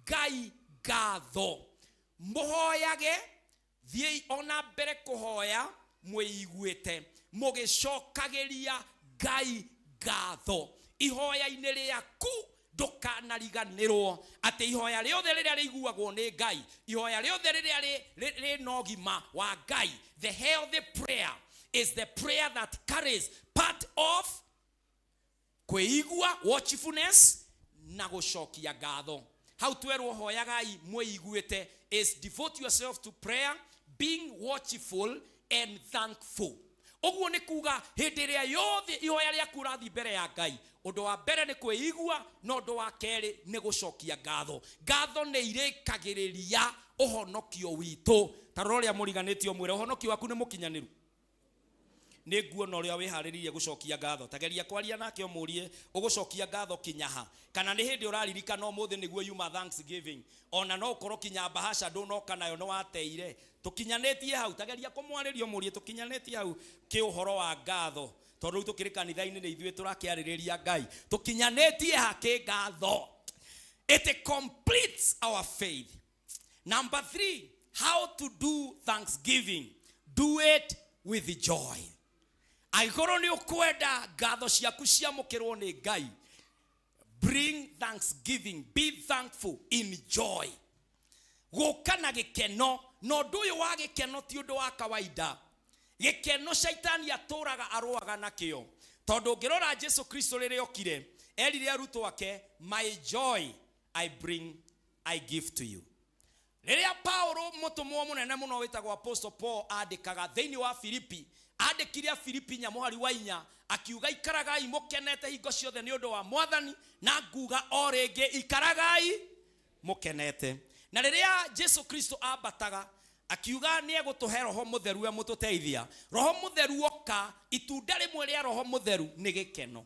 Speaker 2: Ngai ngatho. Mũhoyage, thiĩi ona mbere kũhoya mwĩiguĩte, mũgĩcokagĩria Ngai ngatho. Ihoya-inĩ rĩaku ndũkanariganĩrwo atĩ ihoya rĩothe rĩrĩa rĩiguagwo nĩ Ngai, ihoya rĩothe rĩrĩa rĩ na ũgima wa Ngai, the healthy prayer is the prayer that carries part of kwĩigua, watchfulness, na gũcokia ngatho. Hau twerwo hoyagai mwĩiguĩte is devote yourself to prayer, being watchful and thankful.
Speaker 4: Ũguo nĩ kuga hĩndĩ ĩrĩa yothe ihoya rĩaku ũrathiĩ mbere ya Ngai, ũndũ wa mbere nĩ kwĩigua, na ũndũ wa kerĩ nĩ gũcokia ngatho. Ngatho nĩ irĩkagĩrĩria ũhonokio witũ. Ta rora ũrĩa mũriganĩtie ũmwĩre ũhonokio waku nĩ mũkinyanĩru. Nĩ nguona ũrĩa wĩharĩrĩirie gũcokia ngatho. Ta geria kwaria nake ũmũrie ũgũcokia ngatho kinya ha, kana nĩ hĩndĩ ũraririkana ũmũthĩ nĩguo yuma Thanksgiving, ona no ũkorwo kinya bahasha ndũnoka nayo nĩ wateire. Tũkinyanĩtie hau, ta geria kũmwarĩria ũmũrie tũkinyanĩtie hau kĩ ũhoro wa ngatho, tondũ rĩu tũkĩrĩ kanitha-inĩ nĩ ithuĩ tũrakĩarĩrĩria Ngai. Tũkinyanĩtie ha kĩ ngatho? It completes our faith. Number 3, how to do thanksgiving. Do it with joy. Angĩkorwo nĩ ũkwenda ngatho ciaku ciamũkĩrwo nĩ Ngai, bring thanksgiving, be thankful in joy. Gũka na gĩkeno, na ũndũ ũyũ wa gĩkeno ti ũndũ wa kawaida. Gĩkeno shaitani atũraga arũaga nakĩo, tondũ ũngĩrora Jesu Kristo rĩrĩa okire, erire arutwo ake, my joy I bring, I give to you. Rĩrĩa Paulo mũtũmwo mũnene mũno wĩtagwo Apostle Paul andĩkaga thĩinĩ wa Filipi, andĩkire Filipi 4 mũhari wa 4 akiuga ikaragai mũkenete hingo ciothe nĩ ũndũ wa Mwathani, na nguga o rĩngĩ ikaragai mũkenete. Na rĩrĩa Jesu Kristo ambataga akiuga nĩ egũtũhe Roho Mũtheru emũtũteithia. Roho Mũtheru oka, itunda rĩmwe rĩa Roho Mũtheru nĩ gĩkeno.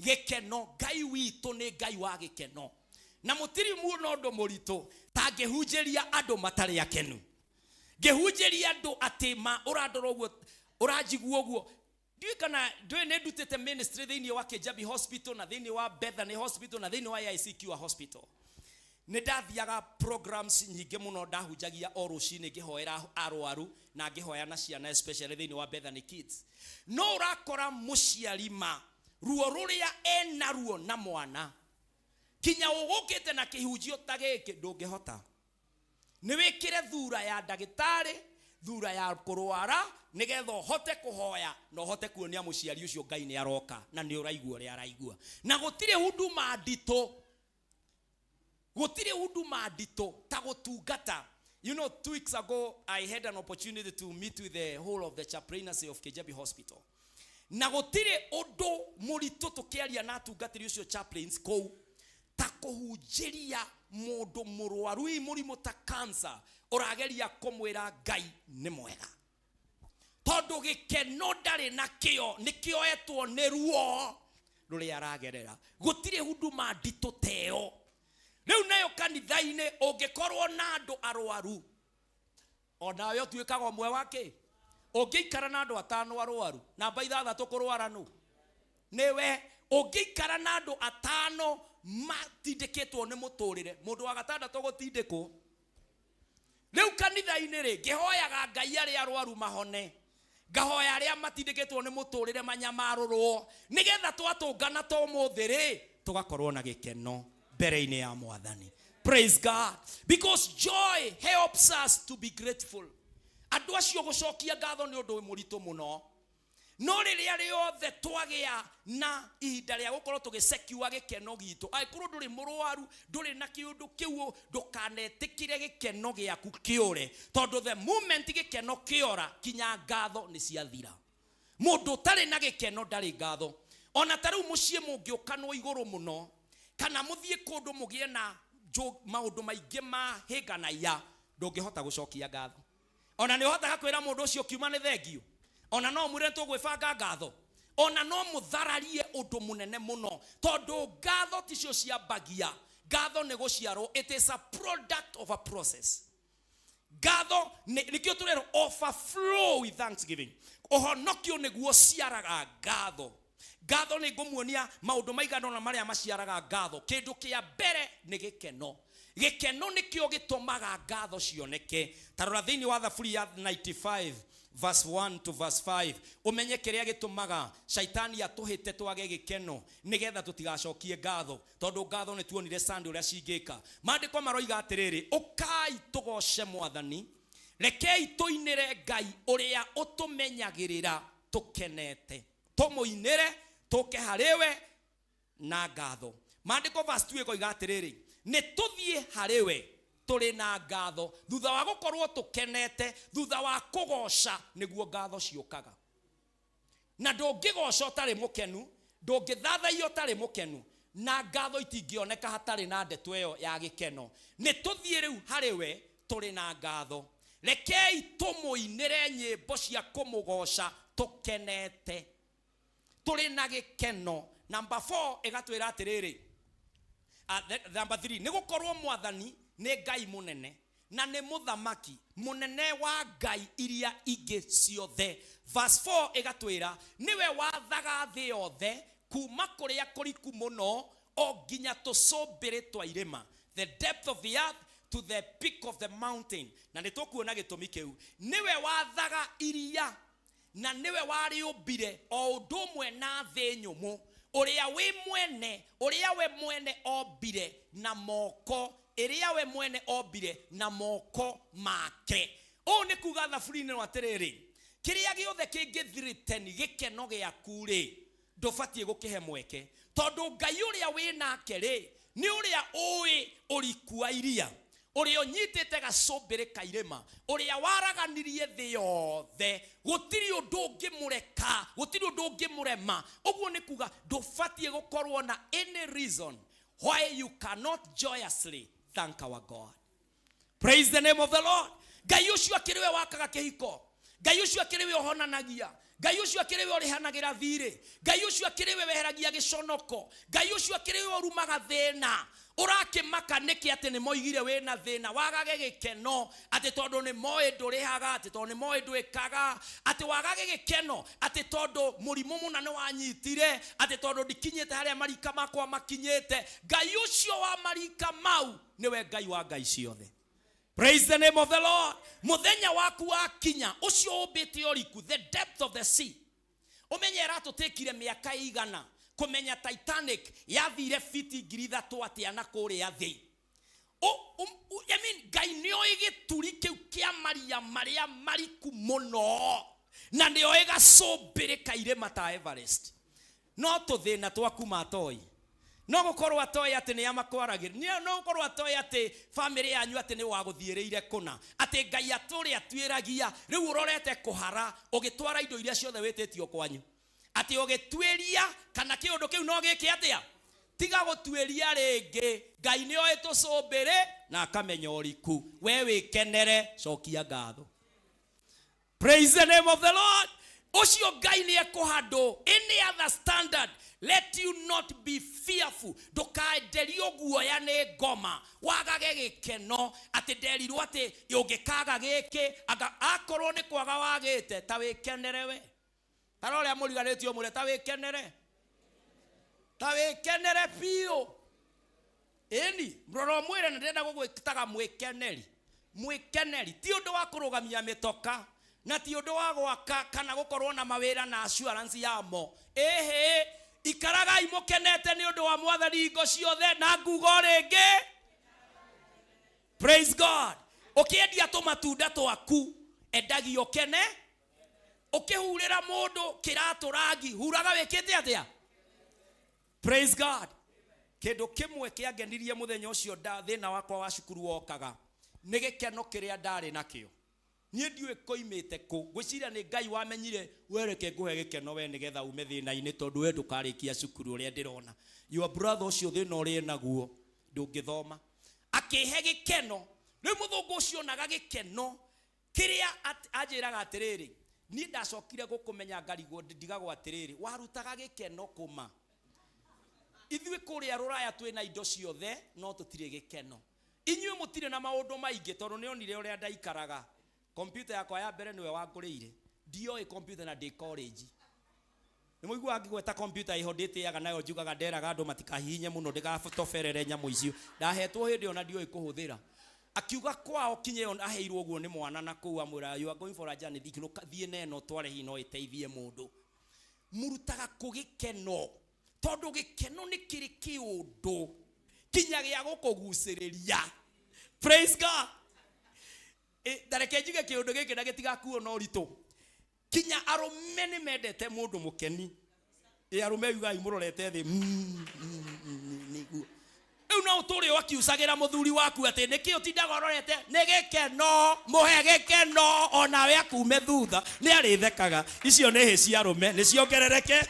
Speaker 4: Gĩkeno, Ngai witũ nĩ Ngai wa gĩkeno. Na mũtiri muona ũndũ mũritũ ta ngĩhunjĩria andũ matarĩ akenu. Ngĩhunjĩria andũ atĩ ma ũrandora ũguo, ũranjigua ũguo. Ndiũĩ kana ndiũĩ nĩ ndutĩte ministry thĩinĩ wa Kijabi Hospital na thĩinĩ wa Bethany Hospital na thĩinĩ wa AIC Cure Hospital. Nĩ ndathiaga programs nyingĩ mũno, ndahunjagia o rũcinĩ ngĩhoera arwaru na ngĩhoya na ciana especially thĩinĩ wa Bethany Kids. No ũrakora mũciari ma ruo rũrĩa ena ruo na mwana kinya ũgũkĩte na kĩhunjio ta gĩkĩ ndũngĩhota. Nĩ wĩkĩre thura ya ndagĩtarĩ, thura ya kũrwara, nĩgetha ũhote kũhoya na ũhote kuonia mũciari ũcio Ngai nĩ aroka na nĩ ũraigua ũrĩa araigua. Na gũtirĩ huduma nditũ, gũtirĩ huduma nditũ ta gũtungata. You know, 2 weeks ago I had an opportunity to meet with the whole of the chaplaincy of Kijabi Hospital. Na gũtirĩ ũndũ mũritũ tũkĩaria na atungatĩri ũcio chaplains kũu ta kũhunjĩria mũndũ mũrwaru hihi mũrimũ ta cancer, ũrageria kũmwĩra Ngai nĩ mwega, tondũ gĩkeno ndarĩ nakĩo, nĩkĩoetwo nĩ ruo rũrĩa aragerera. Gũtirĩ huduma nditũ ta ĩyo. Rĩu nayo kanitha-inĩ ũngĩkorwo na andũ arwaru, onawe ũtuĩkaga ũmwe wa kĩ? Ũngĩikara na andũ 5 arwaru, namba 6 kũrwara nũ? Nĩwe. Ũngĩikara na andũ 5 matindĩkĩtwo nĩ mũtũrĩre, mũndũ wa gatandatũ gũtindĩkwo. Rĩu kanitha-inĩ rĩ, ngĩhoyaga Ngai arĩa arwaru mahone, ngahoya arĩa matindĩkĩtwo nĩ mũtũrĩre manyamarũrwo, nĩgetha twatũngana ta ũmũthĩ rĩ, tũgakorwo na gĩkeno mbere-inĩ ya Mwathani. Praise God. Because joy helps us to be grateful. Andũ acio gũcokia ngatho nĩ ũndũ mũritũ mũno. No rĩrĩa rĩothe twagĩa na ihinda rĩa gũkorwo tũgĩcekua gĩkeno gitũ, angĩkorwo ndũrĩ mũrwaru, ndũrĩ na kĩũndũ kĩu, ndũkanetĩkĩre gĩkeno gĩaku kĩũre, tondũ the moment gĩkeno kĩora, kinya ngatho nĩ ciathira. Mũndũ ũtarĩ na gĩkeno ndarĩ ngatho. Ona ta rĩu mũciĩ mũngĩũkanwo igũrũ mũno, kana mũthiĩ kũndũ mũgĩe na maũndũ maingĩ ma hĩnganaia, ndũngĩhota gũcokia ngatho. Ona nĩ ũhotaga kwĩra mũndũ ũcio kiuma nĩ thengio, ona no mwĩre tũgwĩbanga ngatho, ona no mũthararie ũndũ mũnene mũno, tondũ ngatho ticio ciambagia. Ngatho nĩ gũciarwo, it is a product of a process. Ngatho nĩkĩo tũrerwo overflow with thanksgiving. Ũhonokio nĩguo ũciaraga ngatho. Ngatho nĩ ngũmuonia maũndũ maigana ũna marĩa maciaraga ngatho. Kĩndũ kĩa mbere nĩ gĩkeno. Gĩkeno nĩkĩo gĩtũmaga ngatho cioneke. Ta rora thĩinĩ wa Thaburi ya 95 verse 1 to verse 5, ũmenye kĩrĩa gĩtũmaga shaitani atũhĩte twage gĩkeno, nĩgetha tũtigacokie ngatho, tondũ ngatho nĩ tuonire Sunday ũrĩa cingĩka. Maandĩko maroiga atĩrĩrĩ, ũkai tũgoce Mwathani, rekei tũinĩre Ngai ũrĩa ũtũmenyagĩrĩra tũkenete, tũmũinĩre tũke harĩ we na ngatho. Maandĩko verse 2 ĩkoiga atĩrĩrĩ, nĩ tũthiĩ harĩ we tũrĩ na ngatho, thutha wa gũkorwo tũkenete, thutha wa kũgoca, nĩguo ngatho ciũkaga. Na ndũngĩgoca ũtarĩ mũkenu, ndũngĩthathaiya ũtarĩ mũkenu, na ngatho itingĩoneka hatarĩ na ndeto ĩyo ya gĩkeno. Nĩ tũthiĩ rĩu harĩ we tũrĩ na ngatho. Rekei tũmũinĩre nyĩmbo cia kũmũgoca tũkenete, tũrĩ na gĩkeno. Number 4 ĩgatwĩra atĩrĩrĩ, number 3, nĩ gũkorwo Mwathani nĩ Ngai mũnene na nĩ mũthamaki mũnene wa ngai iria ingĩ ciothe. Verse 4 ĩgatwĩra nĩwe wathaga thĩ yothe kuma kũrĩa kũriku mũno o nginya tũcũmbĩrĩ twa irĩma, the depth of the earth to the peak of the mountain. Na nĩ tũkuona gĩtũmi kĩu. Nĩwe wathaga iria na nĩwe warĩũmbire o ũndũ ũmwe na thĩ nyũmũ, ũrĩa wĩ mwene, ũrĩa we mwene ombire na moko, ĩrĩa we mwene ombire na moko make. Ũũ nĩ kuga thaburi-inĩ ĩno atĩrĩrĩ, kĩrĩa gĩothe kĩngĩthirĩteni gĩkeno gĩaku rĩ, ndũbatiĩ gũkĩhe mweke, tondũ Ngai ũrĩa wĩ nake rĩ, nĩ ũrĩa ũĩ ũriku wa iria, ũrĩa ũnyitĩte gacũmbĩrĩ ka irĩma, ũrĩa waraganirie thĩ yothe. Gũtirĩ ũndũ ũngĩmũreka, gũtirĩ ũndũ ũngĩmũrema. Ũguo nĩ kuga ndũbatiĩ gũkorwo na any reason why you cannot joyously thank our God. Praise the name of the Lord. Ngai ũcio akĩrĩ we wakaga kĩhiko, Ngai ũcio akĩrĩ we ũhonanagia, Ngai ũcio akĩrĩ we ũrĩhanagĩra thirĩ, Ngai ũcio akĩrĩ we weheragia gĩconoko, Ngai ũcio akĩrĩ we ũrumaga thĩna. Ũrakĩmaka nĩkĩ atĩ nĩ moigire wĩna thĩna, wagage gĩkeno atĩ tondũ nĩ moĩ ndũrĩhaga, atĩ tondũ nĩ moĩ ndwĩkaga, atĩ wagage gĩkeno atĩ tondũ mũrimũ mũna nĩ wanyitire, atĩ tondũ ndikinyĩte harĩa marika makwa makinyĩte. Ngai ũcio wa marika mau nĩwe Ngai wa ngai ciothe. Praise the name of the Lord. Mũthenya waku wakinya, ũcio ũmbĩte ũriku, the depth of the sea. Ũmenye ĩratũtĩkire mĩaka igana kũmenya Titanic yathire fiti 3,000 atĩa na kũrĩa thĩ. I mean, Ngai nĩoĩ gĩturi kĩu kĩa maria marĩa mariku mũno, na nĩoĩ gacũmbĩrĩ ka irĩma ta Everest. No tũthĩna twaku matoi, no gũkorwo atoĩ atĩ nĩ amakwaragĩria, no gũkorwo atoĩ atĩ famĩlĩ yanyu atĩ nĩ wagũthiĩrĩire kũna, atĩ Ngai atũrĩ atuĩragia. Rĩu ũrorete kũhara ũgĩtwara indo iria ciothe wĩtĩtio kwanyu, atĩ ũgĩtuĩria kana kĩũndũ kĩu no gĩke atĩa. Tiga gũtuĩria rĩngĩ. Ngai nĩoĩ tũcũmbĩrĩ na akamenya ũriku. We wĩkenere, cokia ngatho. Praise the name of the Lord. Ũcio Ngai nĩ ekũhandũ. Any other standard, let you not be fearful. Ndũkaenderio guoya nĩ ngoma, wagage gĩkeno atĩ nderirwo atĩ ũngĩkaga gĩkĩ, anga akorwo nĩ kwaga wagĩte, ta wĩkenere we. Ta ũrĩa mũriganĩtio mũre, ta wĩkenere, ta wĩkenere biũ. Ĩni rora ũmwĩre nĩ ndĩrenda gũgwĩtaga mwĩkeneri. Mwĩkeneri ti ũndũ wa kũrũgamia mĩtoka, na ti ũndũ wa gwaka kana gũkorwo na mawĩra na assurance yamo. Ĩhĩ, ikaragai mũkenete nĩ ũndũ wa Mwathani hingo ciothe, na nguga o rĩngĩ, praise God. Ũkĩendia tũmatunda twaku, endagia ũkene. Ũkĩhurĩra mũndũ kĩratũ rangi, huraga wĩkĩte atĩa? Praise God. Kĩndũ kĩmwe kĩangenirie mũthenya ũcio thĩna wakwa wa cukuru wokaga nĩ gĩkeno kĩrĩa ndarĩ nakĩo. Niĩ ndiũĩ koimĩte kũ, ngwĩciria nĩ Ngai wamenyire, we reke ngũhe gĩkeno we nĩgetha ume thĩna-inĩ, tondũ we ndũkarĩkia cukuru ũrĩa ndĩrona. Your brother ũcio thĩna ũrĩa enaguo ndũngĩthoma. Akĩhe gĩkeno. Rĩu mũthũngũ ũcio onaga gĩkeno kĩrĩa anjĩraga atĩrĩrĩ, niĩ ndacokire gũkũmenya ngarigwo ndigagwo atĩrĩrĩ, warutaga gĩkeno kũma. Ithuĩ kũrĩa rũraya twĩna indo ciothe no tũtirĩ gĩkeno. Inyuĩ mũtirĩ na maũndũ maingĩ, tondũ nĩonire ũrĩa ndaikaraga. Kompyuta yakwa ya mbere nĩwe wangũrĩire. Ndioĩ kompyuta na ndĩ college. Nĩ mũiguaga ngĩgweta kompyuta ĩho ndĩtĩaga nayo, njugaga nderaga andũ matikahihinye mũno ndĩgatoberere nyamũ icio. Ndahetwo hĩndĩ ĩyo na ndioĩ kũhũthĩra. Akiuga kwao kinya ĩyo aheirwo ũguo nĩ mwana na kũu amwĩra you are going for a journey, thiĩ na ĩno ũtware hihi no ĩteithie mũndũ. Mũrutaga kũ gĩkeno? Tondũ gĩkeno nĩ kĩrĩ kĩũndũ kinya gĩa gũkũgucĩrĩria. Praise God. Ta reke njuge kĩũndũ gĩkĩ na gĩtigakuo na ũritũ. Kinya arũme nĩ mendete mũndũ mũkeni. Arũme yugai mũrorete thĩ. Nĩguo. Rĩu no Ndũgũtũre ũakiucagĩra mũthuri waku atĩ nĩkĩ ũtindaga ũrorete nĩ gĩkeno, mũhe gĩkeno onawe akume thutha, nĩ arĩthekaga. Icio nĩ hĩ cia arũme, nĩ ciongerereke.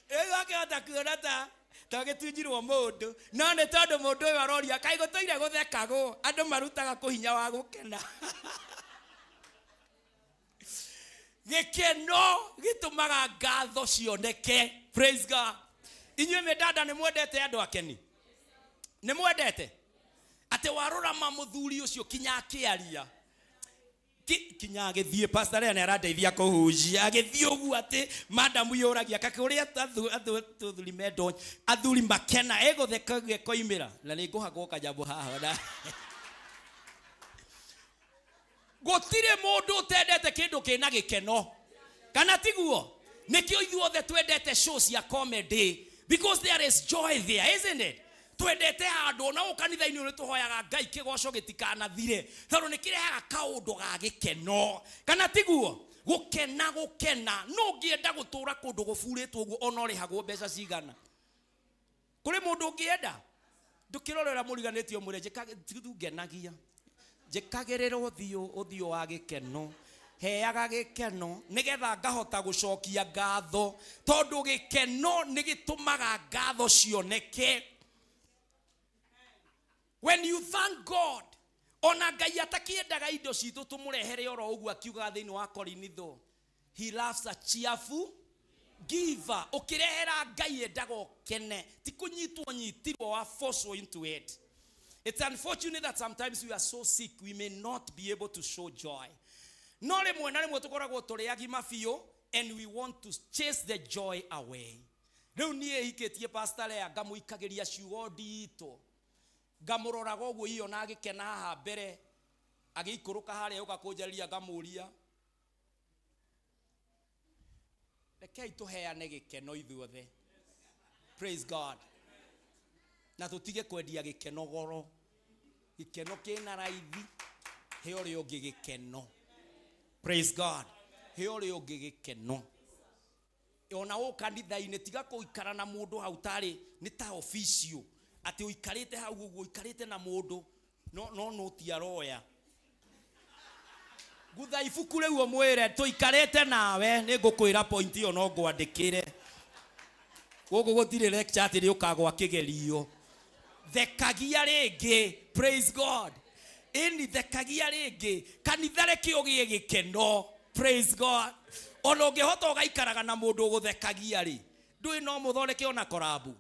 Speaker 4: Rĩu akĩhota kuona ta tagĩtunjirwo mũndũ, no nĩ tondũ mũndũ ũyũ aroria kaĩ gũtũire gũthekagwo, andũ marutaga kũ hinya wa gũkena. Gĩkeno gĩtũmaga ngatho cioneke. Praise God. Inyuĩ mĩdada nĩ mwendete andũ akeni? Nĩ mwendete? Atĩ warũrama mũthuri ũcio kinya akĩaria, kinya agĩthiĩ, pastor Lea nĩ arandeithia kũhunjia, agĩthiĩ ũguo atĩ madam yũragia kaka ũrĩa athuri mendwo, athuri makena, ĩgũtheka ũguo ĩkoimĩra, na nĩ ngũhagwo kanyamũ haha na gũtirĩ mũndũ ũtendete kĩndũ kĩna gĩkeno, kana tiguo? Nĩkĩo ithuothe twendete show cia comedy, because there is joy there, isn't it? Twendete handũ ona gũkũ kanitha-inĩ nĩ tũhoyaga Ngai kĩgoco gĩtikanathire, tondũ nĩ kĩrehaga kaũndũ ga gĩkeno, kana tiguo? Gũkena, gũkena. No ũngĩenda gũtũra kũndũ gũburĩtwo ũguo ona ũrĩhagwo mbeca cigana? Kũrĩ mũndũ ũngĩenda? Ndũkĩrore ũrĩa mũriganĩtie ũmwĩre, ngenagia, njĩkagĩrĩra ũthiũ wa gĩkeno, heaga gĩkeno nĩgetha ngahota gũcokia ngatho, tondũ gĩkeno nĩ gĩtũmaga ngatho cioneke. When you thank God, ona Ngai atakĩendaga indo citũ tũmũrehere oro ũguo, akiugaga thĩinĩ wa Korinitho, he loves a cheerful giver. Ũkĩrehera Ngai endaga ũkene, ti kũnyitwo nyitirwo wa force into it. It's unfortunate that sometimes we are so sick we may not be able to show joy. No rĩmwe na rĩmwe tũkoragwo tũrĩ agima biũ and we want to chase the joy away. Rĩu niĩ hikĩtie Pastor Lea, ngamũikagĩria ciugo nditũ, ngamũroraga ũguo iyo na agĩkena haha mbere, agĩikũrũka harĩa ũka kũnjarĩria, ngamũria rekei tũheane gĩkeno ithuothe. Praise God. Na tũtige kwendia gĩkeno goro. Gĩkeno kĩna raithi, he ũrĩa ũngĩ gĩkeno. Praise God. He ũrĩa ũngĩ gĩkeno. Ona ũũ kanitha-inĩ, tiga kũikara na mũndũ hau tarĩ nĩ ta official, atĩ ũikarĩte hau ũguo, ũikarĩte na mũndũ no noti aroya. Gutha ibuku rĩu ũmwĩre tũikarĩte nawe, nĩ ngũkwĩra point ĩyo no ngwandĩkĩre. Gũkũ gũtirĩ lecture atĩ nĩ ũkagwa kĩgerio. Thekagia rĩngĩ. Praise God. Ĩni thekagia rĩngĩ. Kanitha reke ũgĩe gĩkeno. Praise God. Ona ũngĩhota ũgaikaraga na mũndũ ũgũthekagia rĩ, ndũĩ no mũthondeke ona korabu.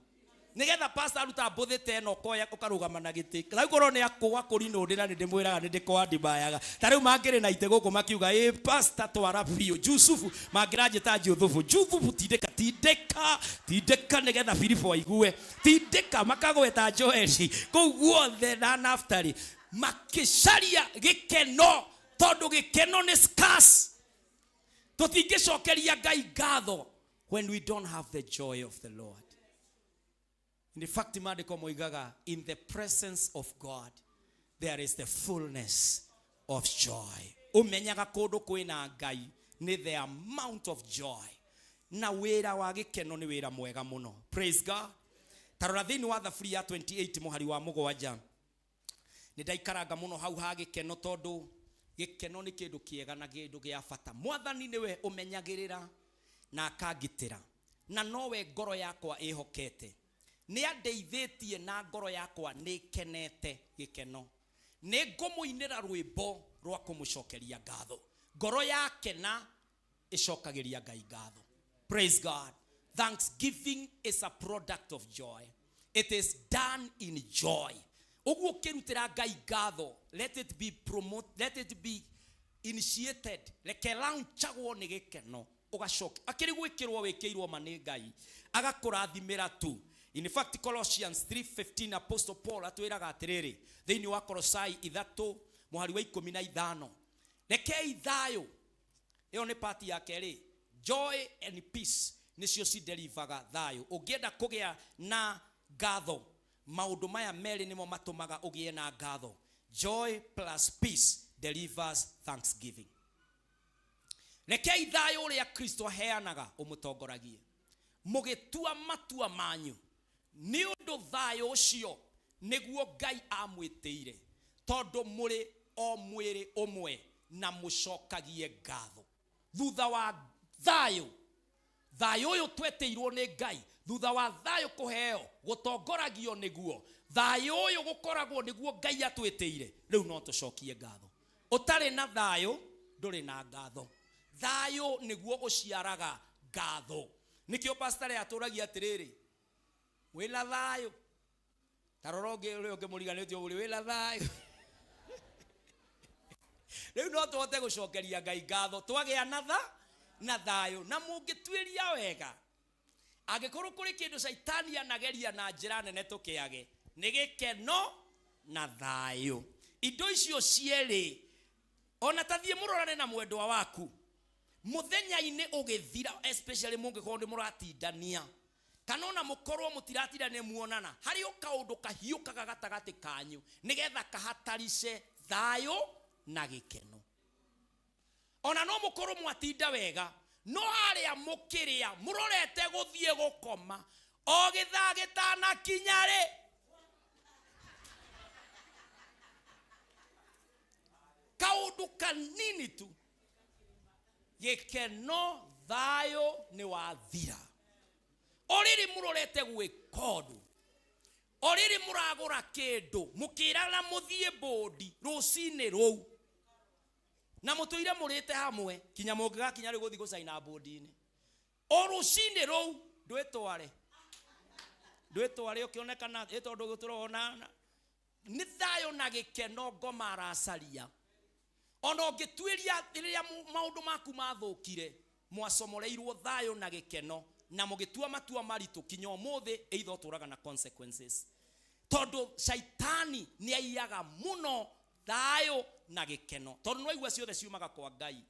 Speaker 4: Nĩgetha pastor aruta mbũthĩ ta ĩno ũkoya ũkarũgama na gĩtĩ. Rĩu korwo nĩ akũgwa kũrinũ ndĩ na nĩ ndĩmwĩraga nĩ ndĩkwandimayaga. Ta rĩu mangĩrĩ na itĩ gũkũ makiuga, ĩ pastor twara biũ. Jusufu mangĩranjĩta Juthufu. Juthufu tindĩka, tindĩka, tindĩka nĩgetha Filipo aigue. Tindĩka makagweta Joeli kũu guothe na Naftali. Makĩcaria gĩkeno tondũ gĩkeno nĩ scarce. Tũtingĩcokeria Ngai ngatho when we don't have the joy of the Lord. In fact, maandĩko moigaga, in the presence of God there is the fullness of joy. Ũmenyaga kũndũ kwĩna Ngai nĩ the amount of joy. Na wĩra wa gĩkeno nĩ wĩra mwega mũno. Praise God. Ta rora thĩinĩ wa Thaburi ya 28 mũhari wa 7. Nĩ ndaikaranga mũno hau ha gĩkeno tondũ gĩkeno nĩ kĩndũ kĩega na kĩndũ gĩa bata. Mwathani nĩwe ũmenyagĩrĩra na akangitĩra, na nowe ngoro yakwa ĩhokete. Nĩ andeithĩtie na ngoro yakwa nĩ ĩkenete gĩkeno. Nĩ ngũmũinĩra rwĩmbo rwa kũmũcokeria ngatho. Ngoro yakena ĩcokagĩria Ngai ngatho. Praise God. Thanksgiving is a product of joy. It is done in joy. Ũguo ũkĩrutĩra Ngai ngatho, let it be promoted, let it be initiated. Reke launchagwo nĩ gĩkeno. Ũgacoka akĩrĩ gwĩkĩrwo wĩkĩirwo ma nĩ Ngai, agakũrathimĩra tu. In fact, Colossians 3:15 Apostle Paul atwĩraga atĩrĩrĩ thĩinĩ wa Kolosai 3 mũhari wa 15, rekei thayũ, ĩyo nĩ part ya kerĩ, joy and peace nĩcio cidelivaga thayũ. Ũngĩenda kũgĩa na ngatho, maũndũ maya merĩ nĩmo matũmaga ũgĩe na ngatho. Joy plus peace delivers thanksgiving. Rekei thayũ ũrĩa Kristo aheanaga ũmũtongoragie mũgĩtua matua manyu, nĩ ũndũ thayũ ũcio nĩguo Ngai amwĩtĩire, tondũ mũrĩ o mwĩrĩ ũmwe na mũcokagie ngatho. Thutha wa thayũ, thayũ ũyũ twetĩirwo nĩ Ngai, thutha wa thayũ kũheo gũtongoragio nĩguo thayũ ũyũ gũkoragwo nĩguo Ngai atwĩtĩire, rĩu no tũcokie ngatho. Ũtarĩ na thayũ ndũrĩ na ngatho. Thayũ nĩguo ũciaraga ngatho. Nĩkĩo pastor atũragia atĩrĩrĩ, wĩna thayũ? Ta rora ũngĩ ũrĩa ũngĩ mũriganĩtie ũrĩ wĩna thayũ. Rĩu no tũhote gũcokeria Ngai ngatho twagĩa na tha na thayũ. Na mũngĩtuĩria wega, angĩkorwo kũrĩ kĩndũ caitani anageria na njĩra nene tũkĩage, nĩ gĩkeno na thayũ. Indo icio cierĩ, ona ta thiĩ mũrorane na mwendwa waku mũthenya-inĩ ũgĩthira, especially mũngĩkorwo nĩ mũratindania kana ona mũkorwo mũtiratindania muonana, harĩ o kaũndũ kahiũkaga gatagatĩ kanyu nĩgetha kahatarice thayũ na gĩkeno. Ona no mũkorwo mwatinda wega, no harĩa mũkĩrĩa mũrorete gũthiĩ gũkoma o gĩthaa gĩtanakinya rĩ, kaũndũ kanini tu, gĩkeno thayũ nĩ wathira. O rĩrĩ mũrorete gwĩka ũndũ, o rĩrĩ mũragũra kĩndũ, mũkĩrana mũthiĩ bũndi rũcinĩ rũu, na mũtũire mũrĩte hamwe kinya mũngĩgakinya rĩu gũthiĩ gũcaina bũndi-inĩ, o rũcinĩ rũu ndwĩtware, ndwĩtware ũkĩonekana ĩ tondũ tũronana nĩ thayũ na gĩkeno ngoma aracaria. Ona ũngĩtuĩria rĩrĩa maũndũ maku mathũkire, mwacomoreirwo thayũ na gĩkeno na mũgĩtua matua maritũ kinya ũmũthĩ, either ũtũraga na consequences, tondũ caitani nĩ aiyaga mũno thayũ na gĩkeno, tondũ nĩ waigua ciothe ciumaga kwa Ngai.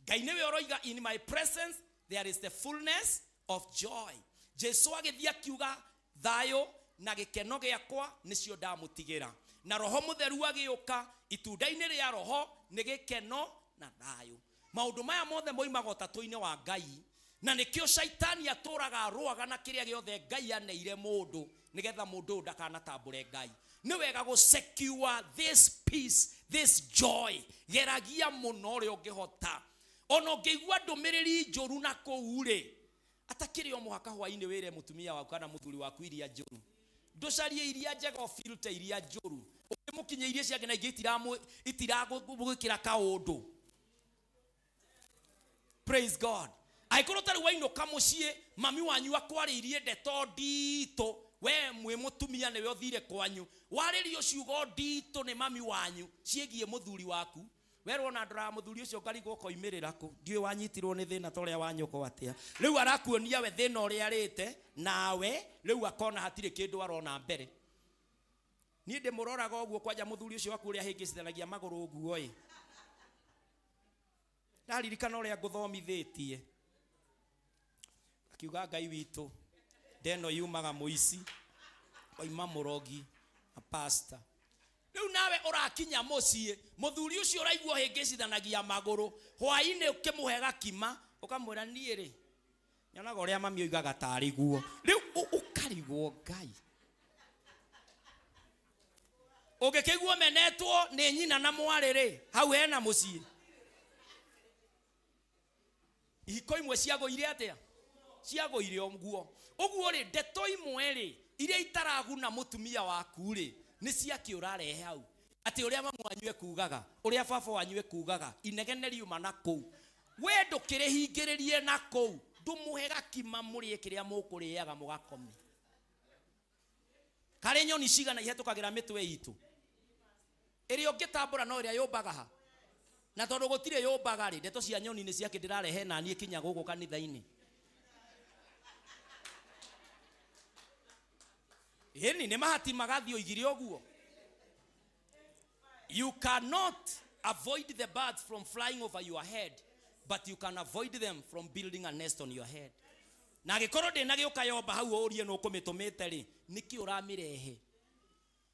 Speaker 4: Ngai nĩwe ũroiga, in my presence there is the fullness of joy. Jesu agĩthiĩ akiuga thayũ na gĩkeno gĩakwa nĩcio ndamũtigĩra, na Roho Mũtheru agĩũka, itunda-inĩ rĩa Roho nĩ gĩkeno na thayũ. Maũndũ maya mothe moimaga ũtatũ-inĩ wa Ngai, na nĩkĩo caitani atũraga arũaga na kĩrĩa gĩothe Ngai aneire mũndũ, nĩgetha mũndũ ũyũ ndakanatambũre Ngai. Nĩ wega gũ secure this peace, this joy. Geragia mũno ũrĩa ũngĩhota. Ona ũngĩigua ndũmĩrĩri njũru na kũu rĩ, atakĩrĩ o mũhaka hwaĩ-inĩ wĩre mũtumia waku kana mũthuri waku iria njũru. Ndũcarie iria njega, ũfilter iria njũru. Ũkĩmũkinyia iria ciake na ingĩ itiragũgwĩkĩra kaũndũ. Praise God. Angĩkorwo ũtarĩ wainũka mũciĩ, mami wanyu akwarĩirie ndeto nditũ, we mwĩ mũtumia nĩwe ũthire kwanyu, warĩrio ciugo nditũ nĩ mami wanyu ciĩgiĩ mũthuri waku, werwo na ndoraga mũthuri ũcio ngarigwo ũkoimĩrĩra kũ, ndiũĩ wanyitirwo nĩ thĩna ta ũrĩa wa nyũkwa atĩa. Rĩu arakuonia we thĩna ũrĩa arĩte, nawe rĩu akona hatirĩ kĩndũ arona mbere. Niĩ ndĩmũroraga ũguo kwanja mũthuri ũcio waku ũrĩa ahĩngĩcithanagia magũrũ ũguo ĩ. Ndaririkana ũrĩa ngũthomithĩtie. Akiuga Ngai witũ, ndeno yumaga mũici, oima mũrogi na pastor. Rĩu nawe ũrakinya mũciĩ, mũthuri ũcio ũraigua ũhĩngĩcithanagia magũrũ, hwaĩ-inĩ ũkĩmũhe gakima, ũkamwĩra niĩ rĩ, nyonaga ũrĩa mami oigaga tarĩ guo. Rĩu ũkarigwo Ngai. Ũngĩkĩigua ũmenetwo nĩ nyina na mwarĩ rĩ, hau hena mũciĩ. Ihiko imwe ciagũire atĩa? Ciagũire ũguo. Ũguo rĩ, ndeto imwe rĩ, iria itaraguna mũtumia waku rĩ, nĩ ciakĩ ũrarehe hau? Atĩ ũrĩa mamu wanyu ekugaga, ũrĩa baba wanyu ekugaga, inegene riuma na kũu. We ndũkĩrĩhingĩrĩrie na kũu, ndũmũhe gakima mũrĩe kĩrĩa mũkũrĩaga mũgakome. Karĩ nyoni cigana ihetũkagĩra mĩtwe itũ? Ĩrĩa ũngĩtambũra no ĩrĩa yũmbaga ha. Na tondũ gũtirĩ yũmbaga rĩ, ndeto cia nyoni nĩ ciake ndĩrarehe na niĩ kinya gũkũ kanitha-inĩ. Ĩni nĩ mahati magathiĩ oigire ũguo. You cannot avoid the birds from flying over your head, but you can avoid them from building a nest on your head. Na angĩkorwo ndĩnagĩũka yomba hau ũrie nũ ũkũmĩtũmĩte rĩ, nĩkĩ ũramĩrehe?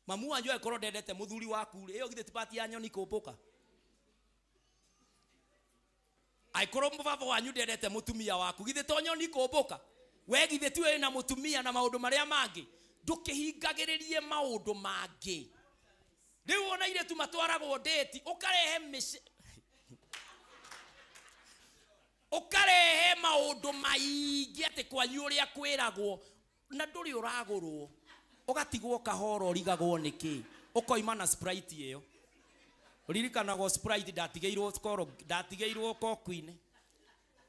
Speaker 4: Mamu wanyu angĩkorwo ndendete mũthuri waku rĩ, ĩyo githĩ ti part ya nyoni kũmbũka? Angĩkorwo baba wanyu ndendete mũtumia waku, githĩ to nyoni kũmbũka? We githĩ ti wĩ na mũtumia na maũndũ marĩa mangĩ? Ndũkĩhingagĩrĩrie maũndũ mangĩ. Rĩu ona airĩtu matwaragwo ndĩti, ũkarehe mĩce ũkarehe maũndũ maingĩ atĩ kwanyu ũrĩa kwĩragwo na ndũrĩ ũragũrwo, ũgatigwo kahora ũrigagwo nĩkĩ, ũkoima na Sprite ĩyo. Ũririkanagwo Sprite ndatigĩirwo skoro, ndatigĩirwo koku-inĩ,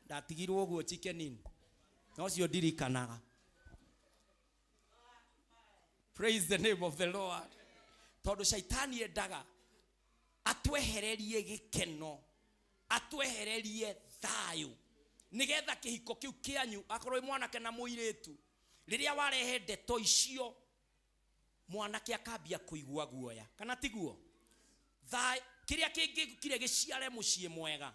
Speaker 4: ndatigirwo ũguo Chicken Inn, na ũcio ndirikanaga. Praise the name of the Lord. Tondũ shaitani endaga atwehererie gĩkeno, atwehererie thayũ, nĩgetha kĩhiko kĩu kĩanyu, akorwo wĩ mwanake na mũirĩtu, rĩrĩa warehe ndeto icio, mwanake akambia kũigua guoya, kana tiguo? Kĩrĩa kĩngĩkire gĩciare mũciĩ mwega,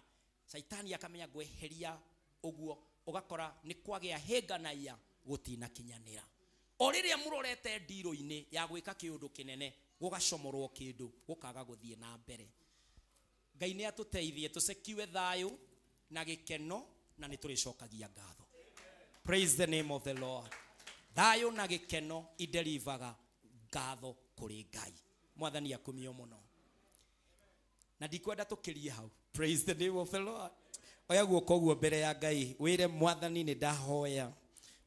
Speaker 4: shaitani akamenya ngweheria ũguo, ũgakora nĩ kwagĩa hĩnga na iya gũtinakinyanĩra. O rĩrĩa mũrorete ndirũ-inĩ ya gwĩka kĩũndũ kĩnene, gũgacomorwo kĩndũ, gũkaga gũthiĩ na mbere. Ngai nĩ atũteithie tũcekiwe thayũ na gĩkeno, na nĩ tũrĩcokagia ngatho. Praise the name of the Lord. Thayũ na gĩkeno iderivaga ngatho kũrĩ Ngai. Mwathani akumio mũno. Na ndikwenda tũkĩrie hau. Praise the name of the Lord. Oya guoko ũguo mbere ya Ngai, wĩre Mwathani nĩ ndahoya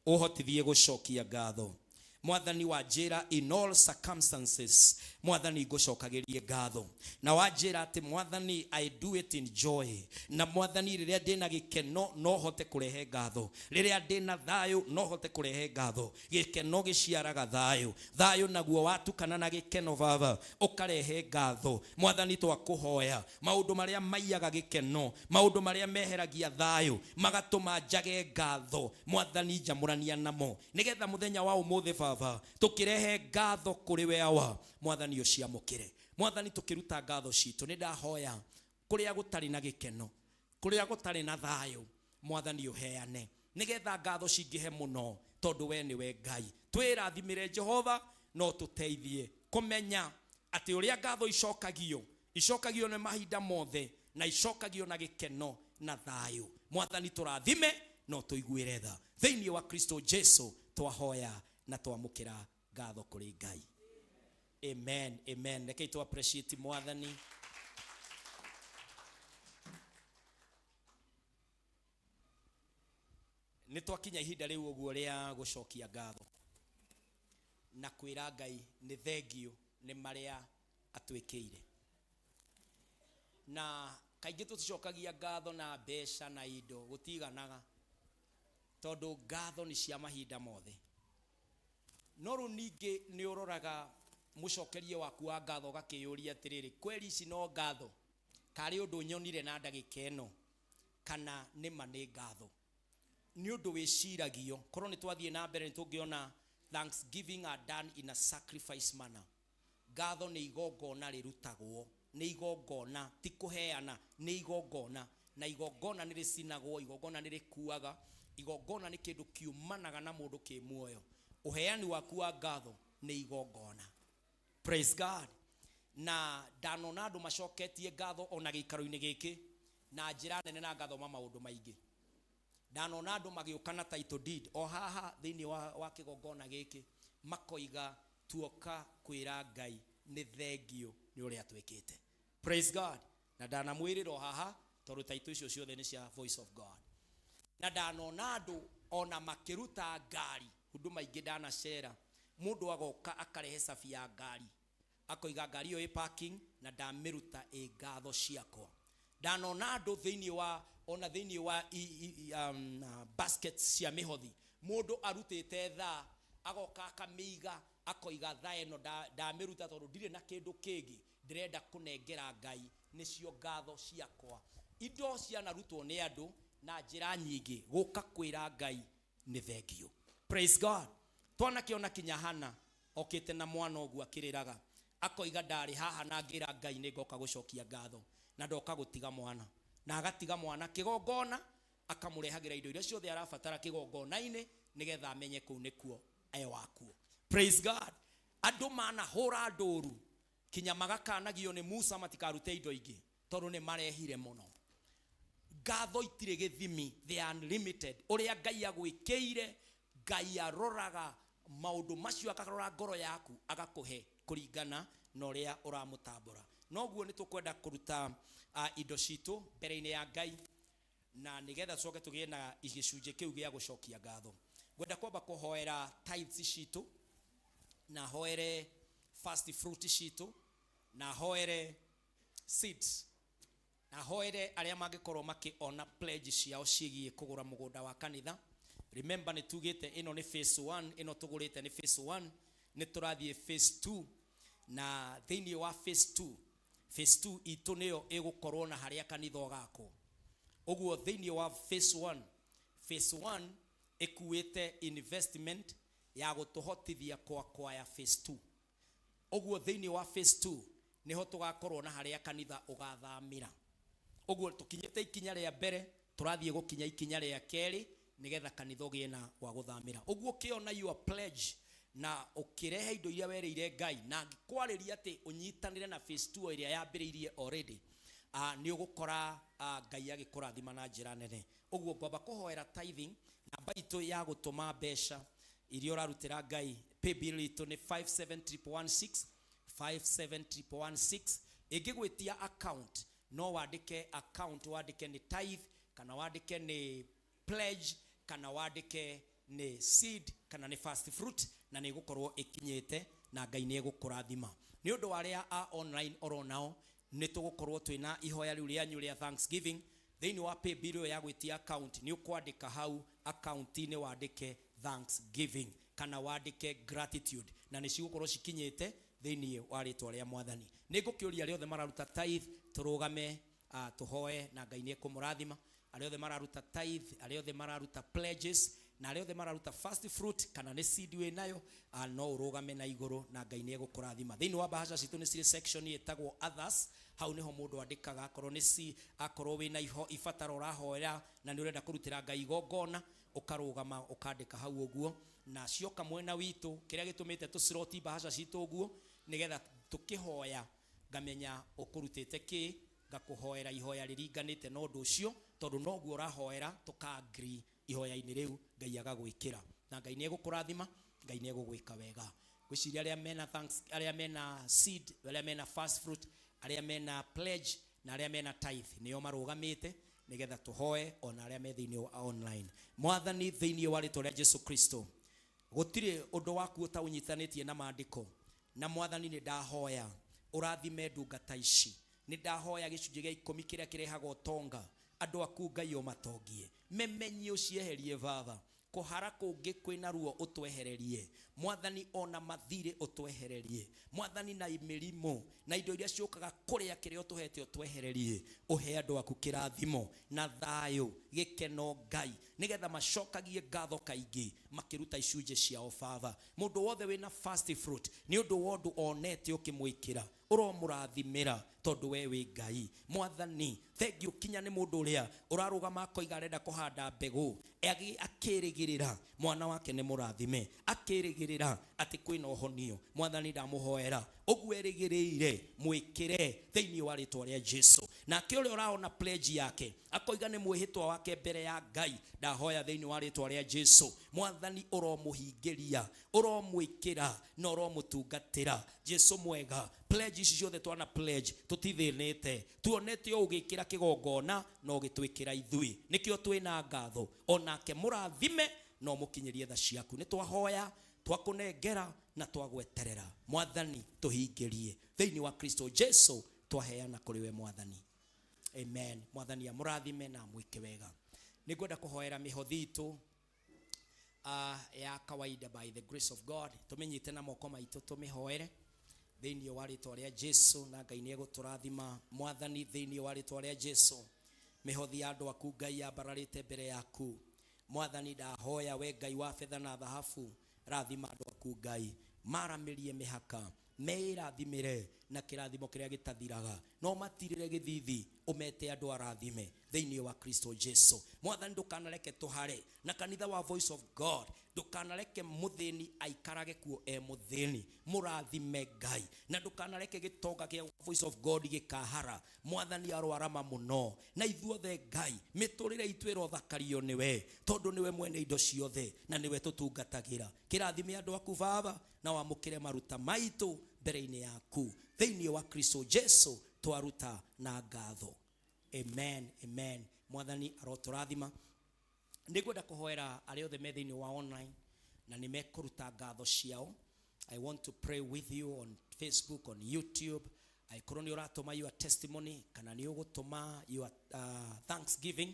Speaker 4: ũhotithie gũcokia ngatho. Mwathani wanjĩra in all circumstances, Mwathani ngũcokagĩrie ngatho. Na wanjĩra atĩ Mwathani I do it in joy. Na Mwathani rĩrĩa ndĩna gĩkeno no hote kũrehe ngatho. Rĩrĩa ndĩna thayũ no hote kũrehe ngatho. Gĩkeno gĩciaraga thayũ. Thayũ naguo watukana na gĩkeno baba, ũkarehe ngatho. Mwathani twakũhoya maũndũ marĩa maiyaga gĩkeno, maũndũ marĩa meheragia thayũ, magatũma njage ngatho, Mwathani njamũrania namo, nĩgetha mũthenya wa ũmũthĩ baba tũkĩrehe ngatho kũrĩ we awa, Mwathani ũciamũkĩre. Mwathani tũkĩruta ngatho citũ, nĩ ndahoya kũrĩa gũtarĩ na gĩkeno, kũrĩa gũtarĩ na thayũ, Mwathani ũheane, nĩgetha ngatho cingĩhe mũno, tondũ we nĩwe Ngai. Twĩrathimĩre Jehova, no tũteithie kũmenya atĩ ũrĩa ngatho icokagio, icokagio nĩ mahinda mothe, na icokagio na gĩkeno na thayũ. Mwathani tũrathime, no tũiguĩre tha. Thĩinĩ wa Kristo Jesu twahoya na twamũkĩra ngatho kũrĩ Ngai. Amen, amen. Rekei tu appreciate Mwathani. Nĩ twakinya ihinda rĩu ũguo rĩa gũcokia ngatho na kwĩra Ngai nĩ thengio nĩ marĩa atwĩkĩire. Na kaingĩ tũticokagia ngatho na mbeca na indo, gũtiganaga, tondũ ngatho nĩ cia mahinda mothe. No rĩu ningĩ nĩ ũroraga mũcokerie waku wa ngatho ũgakĩyũria atĩrĩrĩ, kweri ici no ngatho, karĩ ũndũ nyonire na ndagĩka ĩno, kana nĩ ma nĩ ngatho. Nĩ ũndũ wĩciragio, korwo nĩ twathiĩ na mbere nĩ tũngĩona thanksgiving are done in a sacrifice manner. Ngatho nĩ igongona rĩrutagwo, nĩ igongona, ti kũheana, nĩ igongona. Na igongona nĩ rĩcinagwo, igongona nĩ rĩkuaga, igongona nĩ kĩndũ kiumanaga na mũndũ kĩ muoyo. Ũheani waku wa ngatho nĩ igongona. Praise God. Na ndanona andũ macoketie ngatho ona gĩikaro-inĩ gĩkĩ na njĩra nene na ngathoma maũndũ maingĩ. Ndanona andũ magĩũka na title deed o haha thĩinĩ wa kĩgongona gĩkĩ, makoiga tuoka kwĩra Ngai nĩ thengio nĩ ũrĩa twĩkĩte. Praise God. Na ndanamwĩrĩra o haha tondũ title icio ciothe nĩ cia Voice of God. Na ndanona andũ ona makĩruta ngari, huduma ingĩ ndanacera, mũndũ agoka akarehe cabi ya ngari, akoiga ngari ĩyo ĩ parking na ndamĩruta ĩ ngatho ciakwa. Ndanona andũ thĩinĩ wa, ona thĩinĩ wa baskets cia mĩhothi, mũndũ arutĩte thaa agoka akamĩiga, akoiga thaa ĩno ndamĩruta tondũ ndirĩ na kĩndũ kĩngĩ ndĩrenda kũnengera Ngai, nĩcio ngatho ciakwa. Indo cianarutwo nĩ andũ na njĩra nyingĩ gũka kwĩra Ngai nĩ thengio. Praise God. Twanakĩona kinya Hana okĩte na mwana ũguo akĩrĩraga, akoiga ndarĩ haha na ngĩra Ngai nĩ ngoka gũcokia ngatho, na ndoka gũtiga mwana, na agatiga mwana kĩgongona, akamũrehagĩra indo iria ciothe arabatara kĩgongona-inĩ nĩgetha amenye kũu nĩkuo e wakuo. Praise God. Andũ manahũra ndũru kinya magakanagio nĩ Musa matikarute indo ingĩ tondũ nĩ marehire mũno. Ngatho itirĩ gĩthimi, they are unlimited. Ũrĩa Ngai agwĩkĩire, Ngai aroraga maũndũ macio, akarora ngoro yaku, agakũhe kũringana na ũrĩa ũramũtambũra. Noguo nĩ tũkwenda kũruta indo citũ mbere-inĩ ya Ngai, na nĩgetha tũcoke tũgĩe na gĩcunjĩ kĩu gĩa gũcokia ngatho. Ngwenda kwamba kũhoera tithes citũ, na hoere first fruit citũ, na hoere seeds, na hoere arĩa mangĩkorwo makĩona pledge ciao ciĩgiĩ kũgũra mũgũnda wa kanitha. Remember, nĩ tugĩte ĩno nĩ phase 1, ĩno tũgũrĩte nĩ phase 1, nĩ tũrathiĩ phase 2, na thĩinĩ wa phase 2, phase 2 itũ nĩyo ĩgũkorwo na harĩa kanitha ũgakwo. Ũguo thĩinĩ wa phase 1, phase 1 ĩkuĩte investment ya gũtũhotithia kwaya phase 2. Ũguo thĩinĩ wa phase 2 nĩho tũgakorwo na harĩa kanitha ũgathamĩra. Ũguo tũkinyĩte ikinya rĩa mbere, tũrathiĩ gũkinya ikinya rĩa kerĩ nĩgetha kanitha ũgĩe na gwa gũthamĩra. Ũguo ũkĩona your pledge na ũkĩrehe indo iria werĩire Ngai, na ngĩkwarĩria atĩ ũnyitanĩre na phase 2 ĩrĩa yambĩrĩirie already, nĩ ũgũkora Ngai agĩkũrathima na njĩra nene. Ũguo ngwamba kũhoera tithing, namba itũ ya gũtũma mbeca iria ũrarutĩra Ngai, paybill itũ nĩ 57116, 57116. Ĩngĩgwĩtia account, no wandĩke account, wandĩke nĩ tithe, kana wandĩke nĩ pledge, kana wandĩke nĩ seed, kana nĩ first fruit, na nĩ ĩgũkorwo ĩkinyĩte na Ngai nĩ egũkũrathima. Nĩ ũndũ wa arĩa a online oro nao, nĩ tũgũkorwo twĩna ihoya rĩu rĩanyu rĩa thanksgiving. Thĩinĩ wa paybill ĩyo ya gwĩtia account, nĩ ũkwandĩka hau account-inĩ, wandĩke thanksgiving kana wandĩke gratitude, na nĩ cigũkorwo cikinyĩte thĩinĩ wa rĩtwa rĩa Mwathani. Nĩ ngũkĩũria arĩa othe mararuta tithe tũrũgame, tũhoe na Ngai nĩ ekũmũrathima. Arĩa othe mararuta tithe, arĩa othe mararuta pledges, na arĩa othe mararuta first fruit kana nĩ seed wĩ nayo, no ũrũgame na igũrũ na Ngai nĩ egũkũrathima. Thĩinĩ wa bahasha citũ nĩ cirĩ section ĩtagwo others, hau nĩho mũndũ andĩkaga akorwo nĩ si, akorwo wĩna iho ibataro ũrahoera na nĩ ũrenda kũrutĩra Ngai igongona, ũkarũgama ũkandĩka hau ũguo. Na cioka mwena witũ, kĩrĩa gĩtũmĩte tũciroti bahasha citũ ũguo nĩgetha tũkĩhoya ngamenya ũkũrutĩte kĩ, ngakũhoera ihoya rĩringanĩte na ũndũ ũcio, tondũ noguo ũrahoera tũka agree ihoya-inĩ rĩu, Ngai agagwĩkĩra na Ngai nĩ egũkũrathima, Ngai nĩ egũgwĩka wega. Ngwĩciria arĩa mena thanks, arĩa mena seed, arĩa mena first fruit, arĩa mena pledge na arĩa mena tithe nĩo marũgamĩte nĩgetha tũhoe, ona arĩa me thĩinĩ wa online. Mwathani, thĩinĩ wa rĩtwa rĩa Jesu Kristo, gũtirĩ ũndũ waku ũtaũnyitanĩtie na maandĩko, na Mwathani nĩ ndahoya ũrathime ndungata ici. Nĩ ndahoya gĩcunjĩ gĩa ikũmi kĩrĩa kĩrehaga ũtonga, andũ aku Ngai ũmatongie, memenyi ũcieherie Baba, kũhara kũngĩ kwĩna ruo ũtwehererie Mwathani, ona mathirĩ ũtwehererie Mwathani, na mĩrimũ na indo iria ciũkaga kũrĩa kĩrĩa ũtũhete ũtwehererie. Ũhe andũ aku kĩrathimo na thayũ, gĩkeno Ngai, nĩgetha macokagie ngatho kaingĩ makĩruta icunjĩ ciao. Baba, mũndũ wothe wĩna first fruit nĩ ũndũ wa ũndũ onete ũkĩmwĩkĩra, ũromũrathimĩra tondũ we wĩ Ngai. Mwathani, thengiũ kinya nĩ mũndũ ũrĩa ũrarũgama akoiga arenda kũhanda mbegũ, akĩrĩgĩrĩra mwana wake nĩ mũrathime, akĩrĩgĩrĩra atĩ kwĩna ũhonio. Mwathani, ndamũhoera ũguo erĩgĩrĩire mwĩkĩre thĩinĩ wa rĩtwa rĩa Jesu. Nake ũrĩa ũraona pledge yake akoiga nĩ mwĩhĩtwa wake mbere ya Ngai, ndahoya thĩinĩ wa rĩtwa rĩa Jesu, Mwathani ũromũhingĩria, ũromwĩkĩra na ũromũtungatĩra. Jesu mwega, pledge ici ciothe twana pledge tũtithĩnĩte, tuonete o ũgĩkĩra kĩgongona na ũgĩtwĩkĩra ithuĩ, nĩkĩo twĩna ngatho. Onake mũrathime na ũmũkinyĩrie tha ciaku. Nĩ twahoya, twakũnengera na twagweterera, Mwathani tũhingĩrie thĩinĩ wa Kristo Jesu, twaheana kũrĩ we Mwathani, amen. Mwathani amũrathime na amwĩke wega. Nĩ ngwenda kũhoera mĩhothi itũ ya kawaida. By the grace of God, tũmĩnyite na moko maitũ, tũmĩhoere thĩinĩ wa rĩtwa rĩa Jesu, na Ngai nĩ egũtũrathima. Mwathani, thĩinĩ wa rĩtwa rĩa Jesu, mĩhothi ya andũ aku Ngai yambararĩte mbere yaku. Mwathani, ndahoya we Ngai wa betha na thahabu, rathima andũ aku Ngai, maramĩrie mĩhaka, meĩrathimĩre. Na kĩrathimo kĩrĩa gĩtathiraga no matirĩre gĩthithi ũmete andũ arathime thĩinĩ wa Kristo Jesu. Mwathani, ndũkanareke tũhare na kanitha wa Voice of God, ndũkanareke mũthĩni aikarage kuo e mũthĩni, mũrathime Ngai, na ndũkanareke gĩtonga kĩa Voice of God gĩkahara. Mwathani arwarama mũno na ithuothe Ngai, mĩtũrĩre itũ ĩrothakario nĩwe, tondũ nĩwe mwene indo ciothe na nĩwe tũtungatagĩra. Kĩrathime andũ aku Baba, na wamũkĩre maruta maitũ mbere-inĩ yaku thĩinĩ wa Kristo Jesu twaruta na ngatho. Amen, amen. Mwathani arotũrathima. Nĩngwenda kũhoera arĩa othe me thĩinĩ wa online na nĩ mekũruta ngatho ciao. I want to pray with you on Facebook, on YouTube. Angĩkorwo nĩ ũratũma your testimony kana nĩ ũgũtũma your thanksgiving,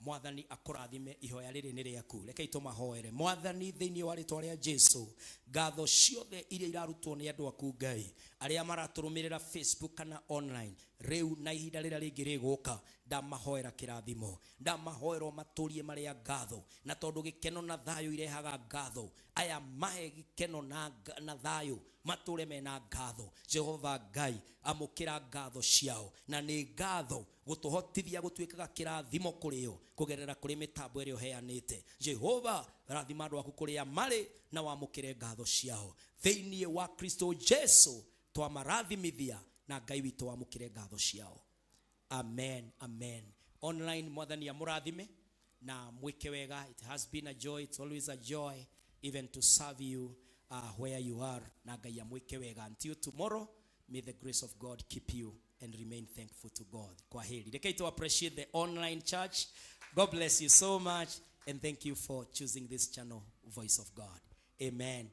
Speaker 4: Mwathani akũrathime. Ihoya rĩrĩ nĩ rĩaku, rekei tũmahoere. Mwathani, thĩinĩ wa rĩtwa rĩa Jesu, ngatho ciothe iria irarutwo nĩ andũ aku Ngai arĩa maratũrũmĩrĩra Facebook kana online rĩu na ihinda rĩrĩa rĩngĩ rĩgũka, ndamahoera kĩrathimo, ndamahoera matũrie marĩa ngatho, na tondũ gĩkeno na thayũ irehaga ngatho, aya mahe gĩkeno na thayũ, matũre mena ngatho. Jehova Ngai, amũkĩra ngatho ciao, na nĩ ngatho gũtũhotithia gũtuĩkaga kĩrathimo kũrĩ o kũgerera kũrĩ mĩtambo ĩrĩa ũheanĩte. Jehova, rathima andũ aku kũrĩa marĩ na wamũkĩre ngatho ciao thĩinĩ wa Kristo Jesu twamarathimithia, na Ngai witũ wamũkĩre ngatho ciao. Amen, amen. Online, Mwathani amũrathime na mwĩke wega. It has been a joy. It's always a joy even to serve you where you are, na Ngai amwĩke wega. Until tomorrow, may the grace of God keep you and remain thankful to God. Kwaheri. Rekei to appreciate the online church. God bless you so much and thank you for choosing this channel, Voice of God. Amen.